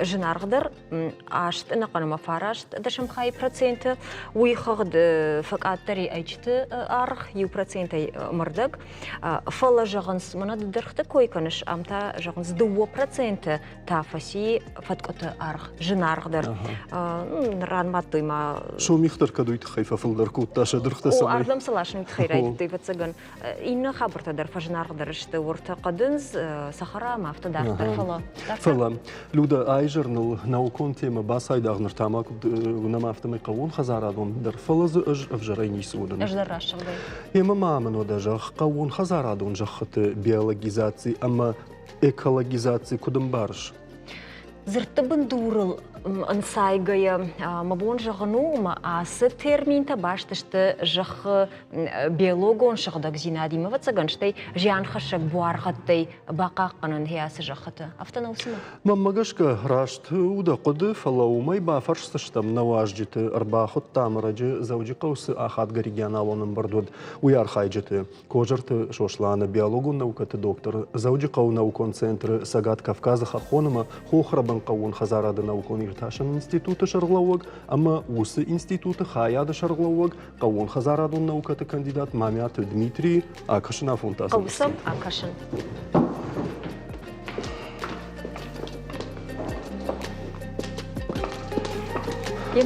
зынаргъдӕр аст ӕнӕхъӕн ӕмӕ фараст дӕсӕм хайы проценты, уый хыгъд фӕкъаддӕр и ӕйчыты аргъ иу процентӕй мӕрдӕг. Фӕлӕ зӕгъынц, мӕнӕ ды дыргъты кой кӕныс, ам та зӕгъынц 2% та фӕци фӕткъуыты аргъ зынаргъдӕр. Ранымадтой ма. Сомих дӕр кӕд уый тыххӕй фӕфылдӕр кодта сӕ дыргътӕ, цӕмӕй. Ардӕм цы ласын тыххӕй райдыдтой, ӕвӕццӕгӕн. Иннӕ хабӕрттӕ дӕр фӕзынаргъдӕр сты, уӕртӕ хъӕдындз, цӕхӕра ӕмӕ афтӕ дарддӕр, фӕлӕ. Фӕлӕ, Люда, айзӕр ныл наукон темӕ бацайдагъ ныр та ма куыд уынӕм, афтӕмӕй хъӕууон хӕдзарадон дӕр, фӕлӕ дзы ӕз ӕвзӕрӕй ницы уынын. Ӕз дӕр раст зӕгъгӕ. Емӕ ма мын уӕдӕ зӕгъ, хъӕууон хӕдзарадон зӕххыты биологизаци ӕмӕ экологизаци куыд ӕмбарыс? Дзырдты бындурыл ӕнцайгӕйӕ мӕ бон зӕгъын у, ӕмӕ ацы терминтӕ баст сты зӕххы биологон сыгъдӕгдзинадимӕ, ӕвӕццӕгӕн, стӕй зианхӕссӕг буаргъӕдтӕй бахъахъхъӕнын хи ацы зӕххыты. Афтӕ нӕу цымӕ? Мӕнмӕ гӕсгӕ, раст у дӕ хъуыды, фӕлӕ уымӕй бафӕрсдзыстӕм нӕ уазджыты. Ӕрбахуыдтам ӕрӕджы Дзӕуджыхъӕуы цы ахадгӕ регионалон ӕмбырд уыд, уый архайджыты. Козырты Сосланы биологон наукӕты доктор, Дзӕуджыхъӕуы наукон центры Цӕгат Кавказы хӕххон ӕмӕ хохрӕбын хъӕууон хӕдзарады наукон иртасӕн институты сӕргълӕууӕг ӕмӕ уыцы институты хайады сӕргълӕууӕг, хъӕууонхӕдзарадон наукӕты кандидат Мамиаты Дмитрий акӕсын афон та Хъӕуы сӕм акӕсын.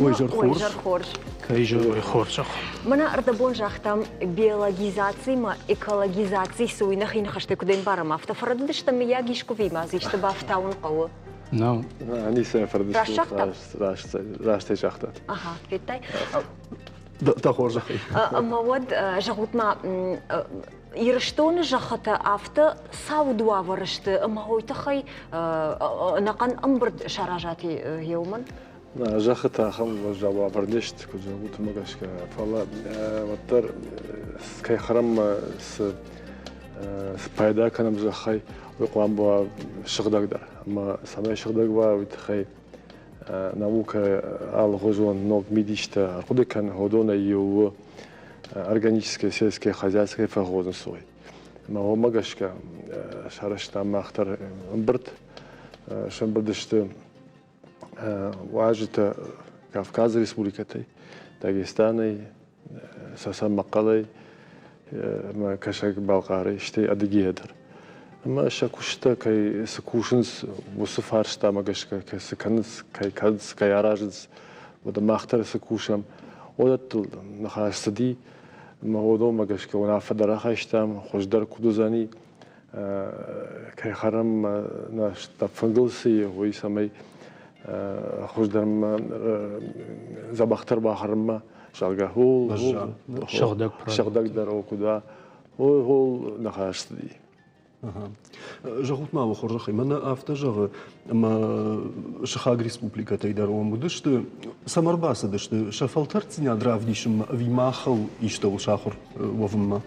Ой, хорз. Кӕй зӕгъой, хорзӕх. Мӕнӕ ӕрдӕбон загътам, биологизацимӕ экологизаци цы уый нӕхи ныхӕстӕй куыд ӕмбарӕм, афтӕ фӕрӕдыдыстӕм, мыййаг искуы ма дзы исты бафтауын хъӕуы? No. Ницы фӕрӕдыдыстут, растӕй загътат. Ага, федтай? Дӕ хорзӕхӕй. Ӕмӕ уӕд зӕгъут-ма, Ирыстоны зӕххытӕ афтӕ цауд уавӕры сты, ӕмӕ уый тыххӕй ӕнӕхъӕн ӕмбырд саразат еумӕн? Зӕххытӕ ахӕм уӕззау уавӕр не сты, куыд зӕгъут, уымӕ гӕсгӕ. Фӕлӕ уӕддӕр кӕй хӕрӕммӕ цы пайда кӕнӕм зӕххӕй, уый хъуамӕ уа сыгъдӕгдӕр. Ӕмӕ цӕмӕй сыгъдӕг уа, уый тыххӕй наукӕ алыгъуызон ног мидистӕ ӕрхъуыды кӕны, уыдонӕй иу у органическое сельское хозяйство фӕгъгъозын уой. Ӕмӕ уымӕ гӕсгӕ сарӕзтам мах дӕр ӕмбырд, сӕмбырд сты уазджытӕ Кавказы республикӕтӕй, Дагестанӕй, Цӕцӕн-Мӕхъхъӕлӕй ӕмӕ Кӕсӕг-Балхъарӕй, стӕй Адыгейӕ дӕр. Ӕмӕ сӕ куыстытӕ кӕй цы кусынц, уыцы фарстамӕ гӕсгӕ кӕй цы кӕнынц, кӕй кӕнынц, кӕй аразынц, уӕдӕ мах дӕр цы кусӕм, уыдӕттыл ныхас цыди. Ӕмӕ уыдонмӕ гӕсгӕ уынаффӕ дӕр рахастам, хуыздӕр куыд уыдзӕни, кӕй хӕрӕм нӕ фынгыл цы и, уый цӕмӕй хуыздӕрмӕ дзӕбӕхдӕр бахӕрынмӕ, зӕгъгӕ, сыгъдӕг сыгъдӕгдӕр у куыд уа, ууыл ныхас цыди. Зӕгъут ма, уӕ хорзӕхӕй, мӕнӕ афтӕ зӕгъы, ӕмӕ сыхаг республикӕтӕй дӕр уым уыдысты, цӕмӕ ӕрбацыдысты, сӕ фӕлтӕрддзинад равдисынмӕ ӕви махыл истӕуыл сахуыр уӕвынмӕ?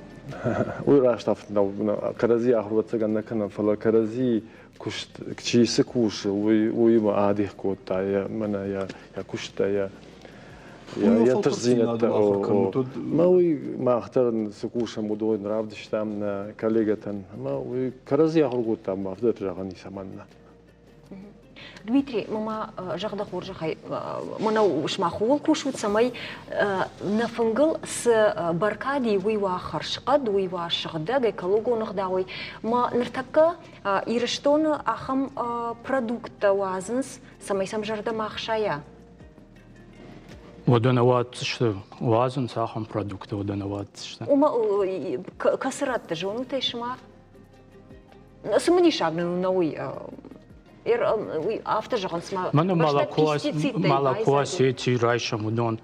Уый раст афтӕ нӕу. Кӕрӕдзи ахуыр ӕвӕццӕгӕн нӕ кӕнӕм, фӕлӕ кӕрӕдзи куыст чи цы кусы, уый уыимӕ адих кодта йӕ мӕнӕ йӕ йӕ куысттӕ, йӕ йӕ тыхдзинӕдтӕ. Мӕ уый мах дӕр цы кусӕм, уыдон равдыстам нӕ коллегӕтӕн. Ӕмӕ уый кӕрӕдзи ахуыр кодтам, афтӕ зӕгъӕн и цӕмӕннӕ. Дмитрий, мӕ зӕгъ дӕ хорзӕхӕй, мӕнӕ сымах ууыл кусут, цӕмӕй нӕ фынгыл цы бӕркад и, уый уа хӕрзхъӕд, уый уа сыгъдӕг, экологон ӕгъдауӕй. Мӕ ныртӕккӕ Ирыстоны ахӕм продукттӕ уадзынц, цӕмӕй сӕм зӕрдӕ ма хсайа? Уӕдӕ нӕ уадздзысты, уадзынц ахӕм продукттӕ, уӕдӕ нӕ уадздзысты. Уымӕ кӕцы рӕтты зонут ӕй сымах? Цымыдисаг нын у нӕ уый. Афтӕ зӕгъынц, цыма Мӕнӕ молоко Осетии райсӕм уыдон.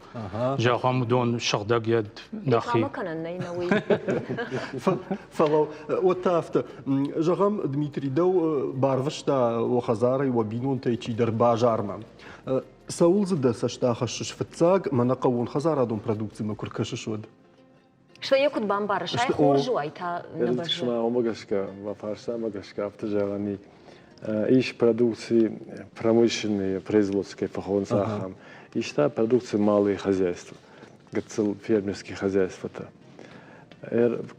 Зӕгъӕм, уыдон сыгъдӕг йӕд нӕхи. Рекламӕ кӕнӕн нӕй нӕ уый. Фӕлӕ уӕд та афтӕ, зӕгъӕм, Дмитрий, дӕу барвыста уӕ хӕдзарӕй, уӕ бинонтӕй чидӕр базармӕ. Цӕуыл дзы дӕ цӕст ахӕссыс фыццаг, мӕнӕ хъӕууонхӕдзарадон продукцимӕ куы ркӕсыс, уӕд? Стӕй йӕ куыд бамбарыс, ай хорз у, ай та нӕ бӕззы? Уымӕ гӕсгӕ, мӕ фарстамӕ гӕсгӕ афтӕ зӕгъӕн и, ис продукци промышленные производство фӕхонынц ахӕм, ис та продукци малые хозяйства, гыццыл фермерские хозяйствотӕ.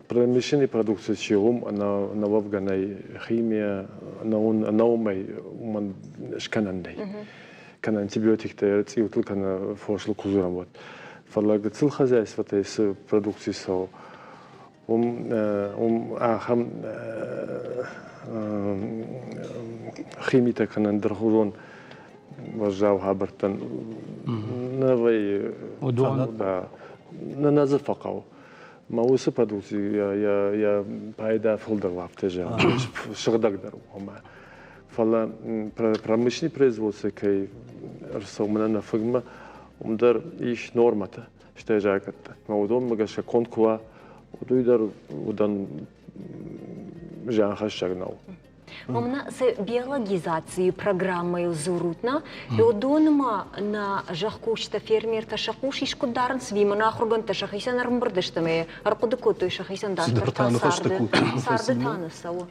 Промышленный продукци чи уым ӕнӕуӕвгӕ нӕй химия, ӕнӕуымӕй уымӕн скӕнӕн нӕй. Кӕнӕ антибиотиктӕ цъиутыл кӕнӕ фосыл куы дзурӕм, уӕд. Фӕлӕ гыццыл хозяйствотӕй цы продукци цӕуы, уым, уым ахӕм химитӕ кӕнӕ ӕндӕрхуызон уӕззау хабӕрттӕн нӕ вӕййы. Уыдон нӕ нӕ дзы фӕхъӕуы. Мӕ уыцы продукци йӕ пайда фылдӕр у, афтӕ зӕгъӕн, сыгъдӕгдӕр у ӕмӕ Фӕлӕ промышленный производство кӕй ӕрцӕуы мӕнӕ нӕ фыгмӕ, уым дӕр ис нормӕтӕ, стӕй закъӕттӕ. Ӕмӕ уыдонмӕ гӕсгӕ конд куы уа, уӕд уый дӕр уыдӕн зианхӕссӕг нӕу. Мамна, цы биологизацийы программӕйыл дзурут нӕ, уыдонмӕ нӕ зӕхкусджытӕ, фермертӕ сӕ хъус искуы дарынц, ӕви мӕнӕ ахуыргӕндтӕ сӕхицӕн ӕрӕмбырд сты ӕмӕ ӕрхъуыды кодтой сӕхицӕн дарддӕр та царды, царды та нӕ цӕуы?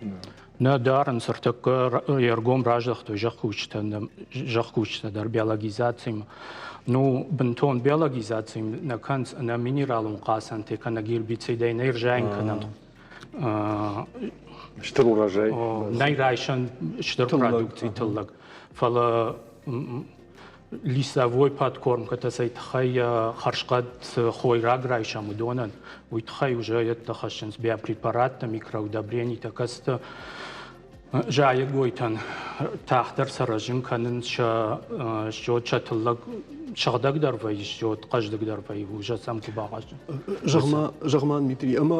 Нӕ дарынц ӕртӕккӕ йе ргом раздӕхтой зӕхкусджытӕ дӕр биологизацимӕ. Ну, бынтон биологизаци нӕ кӕнынц ӕнӕ минералон хъацӕнтӕ кӕнӕ гербицидӕй нӕ рзайын кӕнӕм. Стыр урожай. Нӕй райсӕн стыр продукци тыллӕг. Фӕлӕ лесовой подкормкӕтӕ цӕй тыххӕй хӕрзхъӕд цы хойраг райсӕм, уыдонӕн, уый тыххӕй уже йедтӕ хӕссынц биопрепараттӕ, микроудобренитӕ, кӕцытӕ зайӕгойтӕн тагъддӕр сӕрӕзын кӕнынц сӕ счет, сӕ тыллӕг сыгъдӕгдӕр вӕййы, счет хъӕздыгдӕр вӕййы, уже сӕм куы бахъазы. Зӕгъ-ма, зӕгъ-ма, Дмитрий, ӕмӕ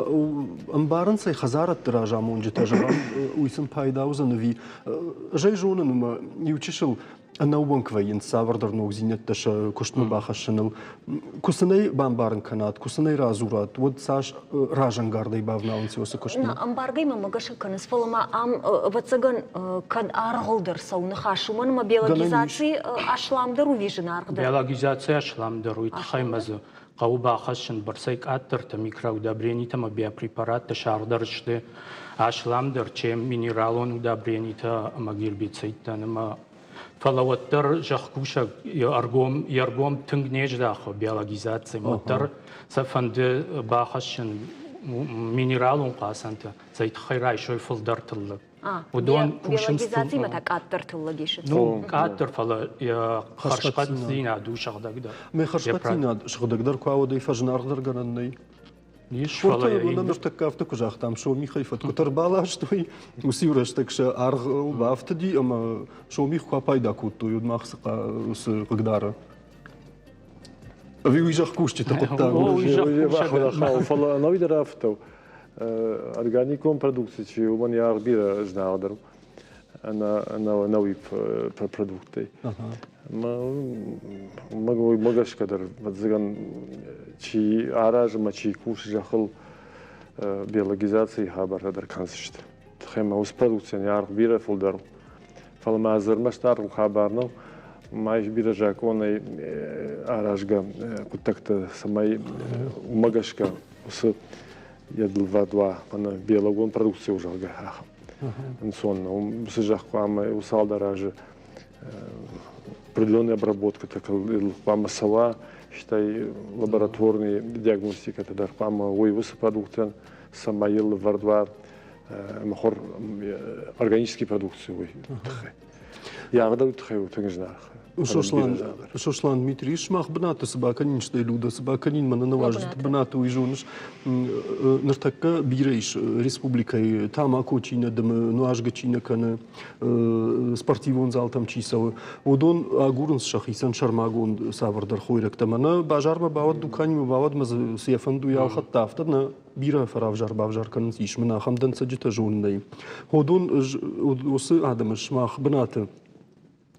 ӕмбарынц ӕй хӕдзарадты разамонджытӕ, зӕгъӕм, уый сын пайда уыдзӕн ӕви ӕз ӕй зонын ӕмӕ иу чысыл ӕнӕууӕнк вӕййынц цавӕрдӕр ногдзинӕдтӕ сӕ куыстмӕ бахӕссыныл. Куы сын ӕй бамбарын кӕнат, куы сын ӕй радзурат, уӕд цас разӕнгардӕй бавналынц уыцы куыстмӕ? Ӕмбаргӕ мӕ гӕсгӕ кӕнынц, фӕлӕ ма ам, ӕвӕццӕгӕн, кӕд аргъыл дӕр цӕуы ныхас, уымӕн ӕмӕ биологизаци асламдӕр у ӕви зынаргъдӕр? Биологизаци асламдӕр у, уый тыххӕй мӕ дзы хъӕуы бахӕссын бӕрцӕй къаддӕртӕ микроудобренитӕ ӕмӕ биопрепараттӕ саргъдӕр сты асламдӕр, чем минералон удобренитӕ ӕмӕ гербицидтӕн ӕмӕ фӕлӕ уӕддӕр зӕхкусӕг йе ргом тынг не здахы биологизацимӕ, уӕддӕр сӕ фӕнды бахӕссын минералон хъацӕнтӕ, цӕй тыххӕй райсой фылдӕр тыллӕг. Уыдон кусынц биологизациимӕ та къаддӕр тыллӕг ис. Ну, къаддӕр, фӕлӕ хӕрзхъӕддзинад у сыгъдӕгдӕр. Мӕ хӕрзхъӕддзинад сыгъдӕгдӕр куы уӕд ӕй фӕзынаргъдӕр гӕнӕн нӕй. Ис, фӕлӕ нӕ ныртӕккӕ афтӕ куы загътам, сомихӕй фӕткъуытӕ ӕрбаластой, уыцы иу рӕстӕг сӕ аргъ бафтыди ӕмӕ сомих куы апайда кодтой, уӕд мах цы хъыгдары? Ӕви уый зӕхкусджыты хъуыддаг у? Фӕлӕ ӕнӕуи дӕр афтӕ у. Органикон продукци чи уымӕн йӕ аргъ бирӕ зынаргъдӕр у ӕнӕуи продукттӕй. Уымӕ гӕсгӕ дӕр, ӕвӕццӕгӕн, чи аразы ӕмӕ чи кусы зӕххыл биологизацийы хабӕрттӕ дӕр кӕндзысты. Тыххӕй ӕмӕ уыцы продукцийӕн йӕ аргъ бирӕ фылдӕр у. Фӕлӕ ма дзы ӕрмӕст аргъыл хабар нӕу, ма ис бирӕ закъонӕй аразгӕ хъуыддӕгтӕ, цӕмӕй уымӕ гӕсгӕ уыцы йӕ уа, мӕнӕ биологон продукци у, зӕгъгӕ, ахӕм. Ӕнцон нӕу. Уыцы зӕхх хъуамӕ иу цалдӕр азы определенная обработкӕтӕ хъуамӕ цӕуа, стӕй лабораторный диагностикӕтӕ дӕр хъуамӕ уой уыцы продукттӕн, цӕмӕй йыл лӕвӕрд уа мыхуыр органический продукци уый тыххӕй. Йӕ ӕгъдауы тыххӕй у тынг зынаргъ. Сослан, Сослан Дмитрий, сымах бынаты цы бакӕнин, стӕй Люда, цы бакӕнин, мӕнӕ нӕ уазджыты бынаты, уый зоныс. Ныртӕккӕ бирӕ ис республикӕйы тамако чи нӕ дымы, нуазгӕ чи нӕ кӕны, спортивон залтӕм чи цӕуы, уыдон агурынц сӕхицӕн сӕрмагонд цавӕрдӕр хойрӕгтӕ. Мӕнӕ базармӕ бауад, дуканимӕ бауад, мӕ дзы цы йӕ фӕнды, уый ӕлхӕдта, афтӕ нӕ бирӕ фӕравзар-бавзар кӕнынц, ис мын ахӕм дӕнцӕджытӕ зонынӕй. Уыдон уыцы адӕмы сымах бынаты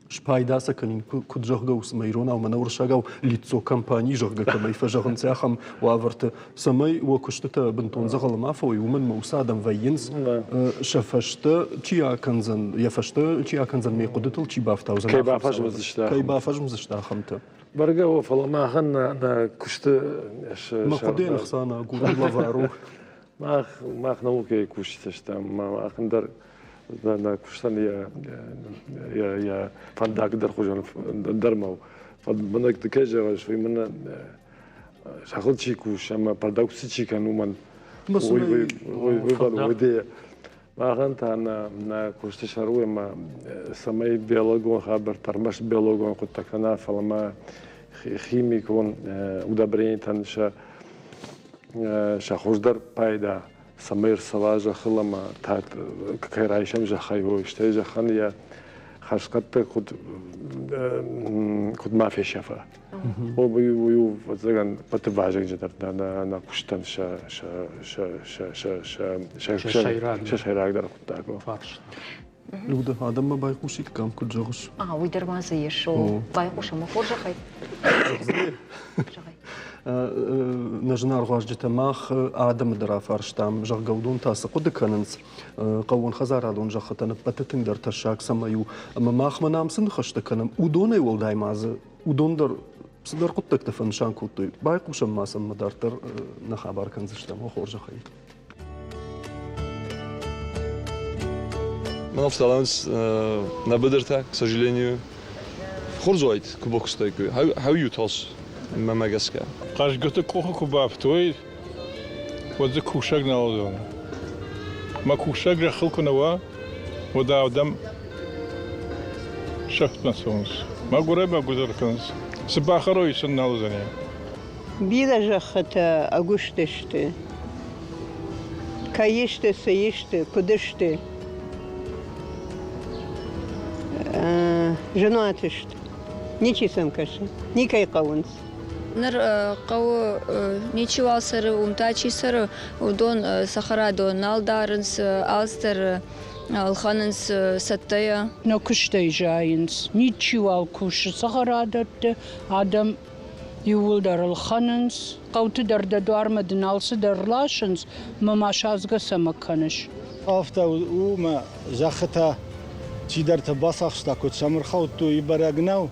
спайда сӕ кӕнин, куыд зӕгъгӕ у, цымӕ иронау, мӕнӕ уырыссагау лицо компани, зӕгъгӕ, кӕмӕй фӕзӕгъынц ахӕм уавӕрты, цӕмӕй уӕ куыстытӕ бынтон дзӕгъӕлы ма фӕуой, уымӕн мӕ уыцы адӕм вӕййынц, сӕ фӕстӕ чи акӕндзӕн, йӕ фӕстӕ чи акӕндзӕн, мӕ хъуыдытыл чи бафтаудзӕн, кӕй бафӕзмдзысты, кӕй бафӕзмдзысты ахӕмтӕ. Бӕргӕ у, фӕлӕ махӕн нӕ куысты Мӕ хъуыдыйӕн ӕхца нӕ агурын лӕвар у. Мах, мах наукӕйы кусджытӕ стӕм, мах ӕндӕр нӕ куыстӕн йӕ, йӕ, йӕ фӕндаг дӕр хуызӕн дӕр ма у. Мӕнӕ ды кӕй зӕгъыс, уый мӕнӕ сахыл чи кусы ӕмӕ продукци чи кӕны, уымӕн уый уый уый уый Махӕн та нӕ, нӕ куысты сӕр у ӕмӕ цӕмӕй биологон хабӕрттӕ ӕрмӕст биологон хъуыддӕгтӕ нӕ, фӕлӕ ма химикон удобренитӕн сӕ, сӕ хуыздӕр пайда цӕмӕй ӕрцӕуа зӕххыл ӕмӕ та кӕй райсӕм зӕххӕй, уой, стӕй зӕххӕн йӕ хӕрзхъӕдтӕ куыд, куыд ма фесӕфа. Уый у, ӕвӕццӕгӕн, ӕппӕты вазыгджындӕр нӕ куыстӕн сӕ сӕйрагдӕр хъуыддаг у. Люда, адӕммӕ байхъусиккам, куыд зӕгъыс? А, уый дӕр ма дзы ис. Байхъусӕм, мӕ хорзӕхӕй. Нӕ зынаргъ уазджытӕ, мах адӕмы дӕр афарстам, зӕгъгӕ, уыдон та цы хъуыды кӕнынц, хъӕууонхӕдзарадон зӕххытӕн ӕппӕты тынгдӕр тӕссаг цӕмӕй у, ӕмӕ махмӕ нӕм цы ныхӕстӕ кӕнӕм, уыдонӕй уӕлдай ма дзы уыдон дӕр цыдӕр хъуыддӕгтӕ фӕнысан кодтой. Байхъусӕм ма сӕм ӕмӕ дарддӕр нӕ хабар кӕндзыстӕм. О хорзӕхӕй. Мӕн ӕфсталӕнц нӕ быдыртӕ, к сожалению. Хорз уайд, куы бакуыстаиккой. How you toss, мӕмӕ гӕсгӕ. Хъазгӕты къухы куы бафтой, уӕд дзы кусӕг нал уыдзӕн. Мӕ кусӕг зӕххыл куы нӕ уа, уӕд адӕм сӕфтмӕ цӕуынц. Мӕгуырӕй мӕгуырдӕр кӕнынц. Цы бахӕрой, сын нал уыдзӕни. Бирӕ зӕххытӕ ӕгуыст сты. Кӕй сты, цы сты, куыд сты. Зынуат сты. Ничи сӕм кӕсы, никӕй хъӕуынц. Ныр хъӕуы ничиуал цӕры, уым та чи цӕры, уыдон цӕхӕрадон нал дарынц, алцыдӕр ӕлхӕнынц цӕттӕйӕ. Нӕ куыстӕй зайынц, ничиуал кусы цӕхӕрадӕтты, адӕм иууылдӕр ӕлхӕнынц. Хъӕуты дӕр дӕ дуармӕ дын алцыдӕр ласынц, мӕ ма садзгӕ цӕмӕ кӕныс? Афтӕ у, мӕ зӕххытӕ чидӕртӕ бацахста, куыд сӕм ӕрхаудтой, бӕрӕг нӕу.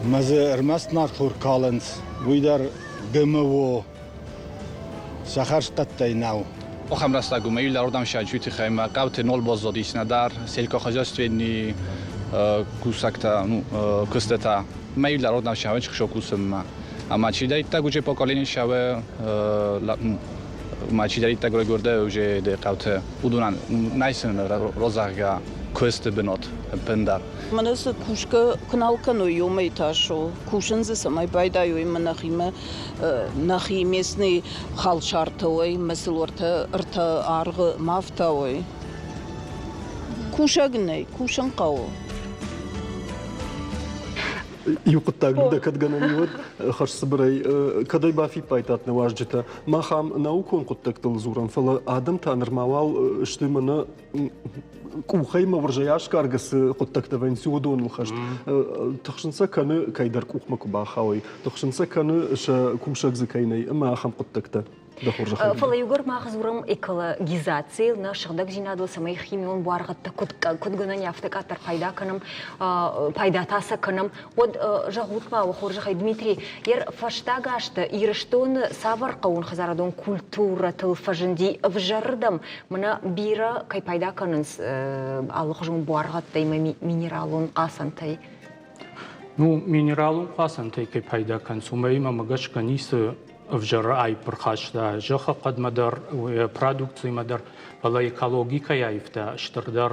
Мӕ дзы ӕрмӕст нартхор калынц, уый дӕр ГМО сӕ хӕрзхъӕдтӕй нӕу. Ахӕм рӕстӕг у, мӕ иу саджы тыххӕй мӕ хъӕуты нол баззадис нӕдӕр сельскохозяйственный кусӕгтӕ, ну, куыстытӕ. Мӕ иу лӕродам сауы чыхсо кусынмӕ. Ӕмӕ чидӕриддӕр уже поколение сауы ма чидӕриддӕр гуырдӕ уже де хъӕуты уыдонӕн нӕй сын розӕгъгӕ куысты бынат ӕппындӕр. Мӕнӕ цы кусгӕ куы нал кӕной, уымӕй тас у. Кусын дзы цӕмӕй байдайой мӕ нӕхимӕ, нӕхи местный халсартӕ уой, мӕ сыл ӕртӕ, ӕртӕ аргъы ма фтауой. Кусӕг нӕй, кусын хъӕуы. Иу хъуыддаг дӕ кӕд гӕнӕн уӕд хӕрзцыбырӕй кӕдӕй бафиппайдтат нӕ уазджытӕ, мах ам наукон хъуыддӕгтыл дзурӕм, фӕлӕ адӕм та нырма уал сты мӕнӕ къухӕй мӕ уырзӕй асгаргӕ цы хъуыддӕгтӕ вӕййынц, уыдоныл хӕст. Тыхсын сӕ кӕны, кӕйдӕр къухмӕ куы бахауой, тыхсын сӕ кӕны, сӕ кусӕг дзы кӕй нӕй, ӕмӕ ахӕм хъуыддӕгтӕ. Дӕ хорзӕхӕй. Фӕлӕ иугӕр мах дзурӕм экологизацийыл, нӕ сыгъдӕгдзинадыл, цӕмӕй химион буаргъӕдтӕ куыд, куыд гӕнӕн афтӕ къаддӕр пайда кӕнӕм, пайда та сӕ кӕнӕм, уӕд зӕгъут-ма, уӕ хорзӕхӕй, Дмитрий, йӕ фӕстаг азты Ирыстоны цавӕр хъӕууонхӕдзарадон культурӕтыл фӕзынди ӕвзӕрырдӕм, мӕнӕ бирӕ кӕй пайда кӕнынц алыхуызон буаргъӕдтӕй ӕмӕ минералон хъацӕнтӕй? Ну, минералон хъацӕнтӕй кӕй пайда кӕнынц, уымӕй мӕмӕ гӕсгӕ ницы ӕвзӕр аипп ӕрхаста зӕххы хъӕдмӕ дӕр, продукцимӕ дӕр, фӕлӕ экологи кӕй аивта, стырдӕр.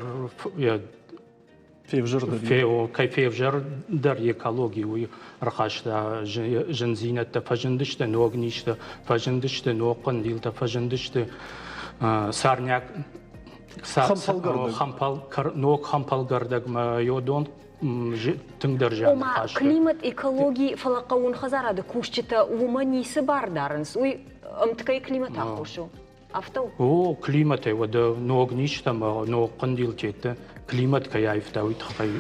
Февзӕрдӕр. Кӕй февзӕрдӕр экологи, уый ӕрхаста зындзинӕдтӕ, фӕзындысты ног низтӕ, фӕзындысты ног хъӕндилтӕ, фӕзындысты сарняк ног хӕмпӕлгӕрдӕгмӕ йодон тынгдӕр зиан Ома, климат, экологи, фӕлӕ хъӕууон хӕдзарады кусджытӕ уымӕ ницы бар дарынц, уый ӕмткӕй климат аххос у. Афтӕ у? О, климатӕй уӕдӕ ног низтӕ ӕмӕ ног хъӕндилтетты климат кӕй аивта, уый тыххӕй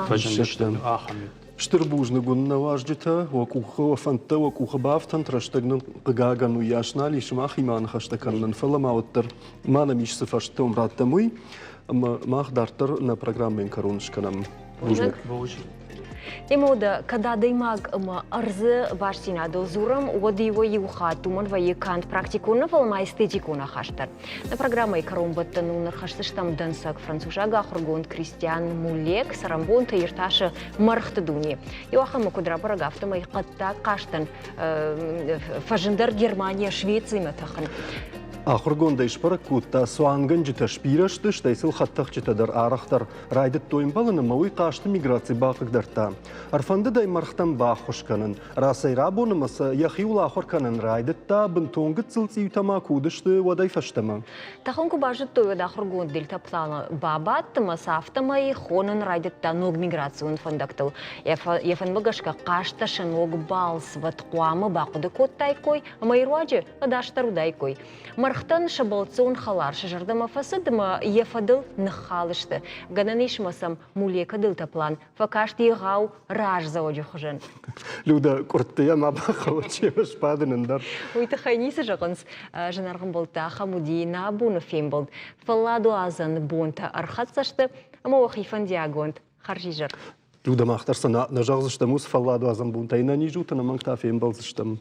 фӕзындысты ахӕм. Стыр бузныг уын нӕ уазджытӕ, уӕ къухы, уӕ фӕндтӕ уӕ къухы бафтӕнт, рӕстӕг нын хъыгагӕн уыйас нал ис сымахимӕ ныхӕстӕ кӕнынӕн, фӕлӕ ма уӕддӕр ма нӕм ис цы фӕрстытӕ уым раттӕм, уый. Ӕмӕ мах дарддӕр нӕ программӕйӕн кӕрон скӕнӕм. Бузныг. Эмода, кӕд адӕймаг ӕмӕ ӕрдзы бастдзинадыл дзурӕм, уӕд иуӕй-иу хатт уымӕн вӕййы канд практикон нӕ, фӕлӕ ма эстетикон ахаст дӕр. Нӕ программӕйы кӕронбӕттӕн у ӕрхӕсдзыстӕм дӕнцӕг французаг ахуыргонд Кристиан Муллек цӕрӕнбонты иртасы мӕргъты дуне. Иу ахӕмы куыд рабӕрӕг, афтӕмӕй хъӕддаг хъазтӕн фӕзындӕр Германийӕ Швецимӕ тӕхын. Ахуыргондӕй сбӕрӕг кодта, цуангӕнджытӕ сбирӕ сты, стӕй сыл хӕдтӕхджытӕ дӕр арӕхдӕр райдыдтой ӕмбӕлын ӕмӕ уый хъазты миграци бахъыгдардта. Ӕрфӕндыд ӕй мӕргътӕм баххуыс кӕнын. Рацӕй-рабон ӕмӕ сӕ йӕхиуыл ахуыр кӕнын райдыдта, бынтон гыццыл цъиутӕ ма куы уыдысты, уӕдӕй фӕстӕмӕ. Тӕхын куы базыдтой, уӕд ахуыргонд дельтапланы бабадт ӕмӕ сӕ афтӕмӕй хонын райдыдта ног миграцион фӕндӕгтыл. Йӕ фӕндмӕ гӕсгӕ хъазтӕ сӕ ног балцвӕд хъуамӕ бахъуыды кодтаиккой ӕмӕ йӕ руаджы ӕдасдӕр уыдаиккой. Мӕргътӕн сӕ бӕлццон хӕлар сӕ зӕрдӕмӕ фӕцыд ӕмӕ йӕ фӕдыл ныххал сты. Гӕнӕн ис ӕмӕ сӕм Мулекы дельтаплан фӕкаст егъау раздзӕуӕджы хуызӕн. Люда, къуырттыйӕ ма бахъӕуы чемы сбадын ӕндӕр. Уый тыххӕй ницы зӕгъынц. Зынаргъ ӕмбӕлттӕ, ахӕм уыди нӕ абоны фембӕлд. Фӕлладуадзӕн бонтӕ ӕрхӕццӕ сты ӕмӕ уӕхи фӕндиагонд хӕрзизӕр. Люда, мах дӕр сӕ нӕ зӕгъдзыстӕм уыцы фӕлладуадзӕн бонтӕй нӕ низ ут, ӕнӕмӕнг та фембӕлдзыстӕм.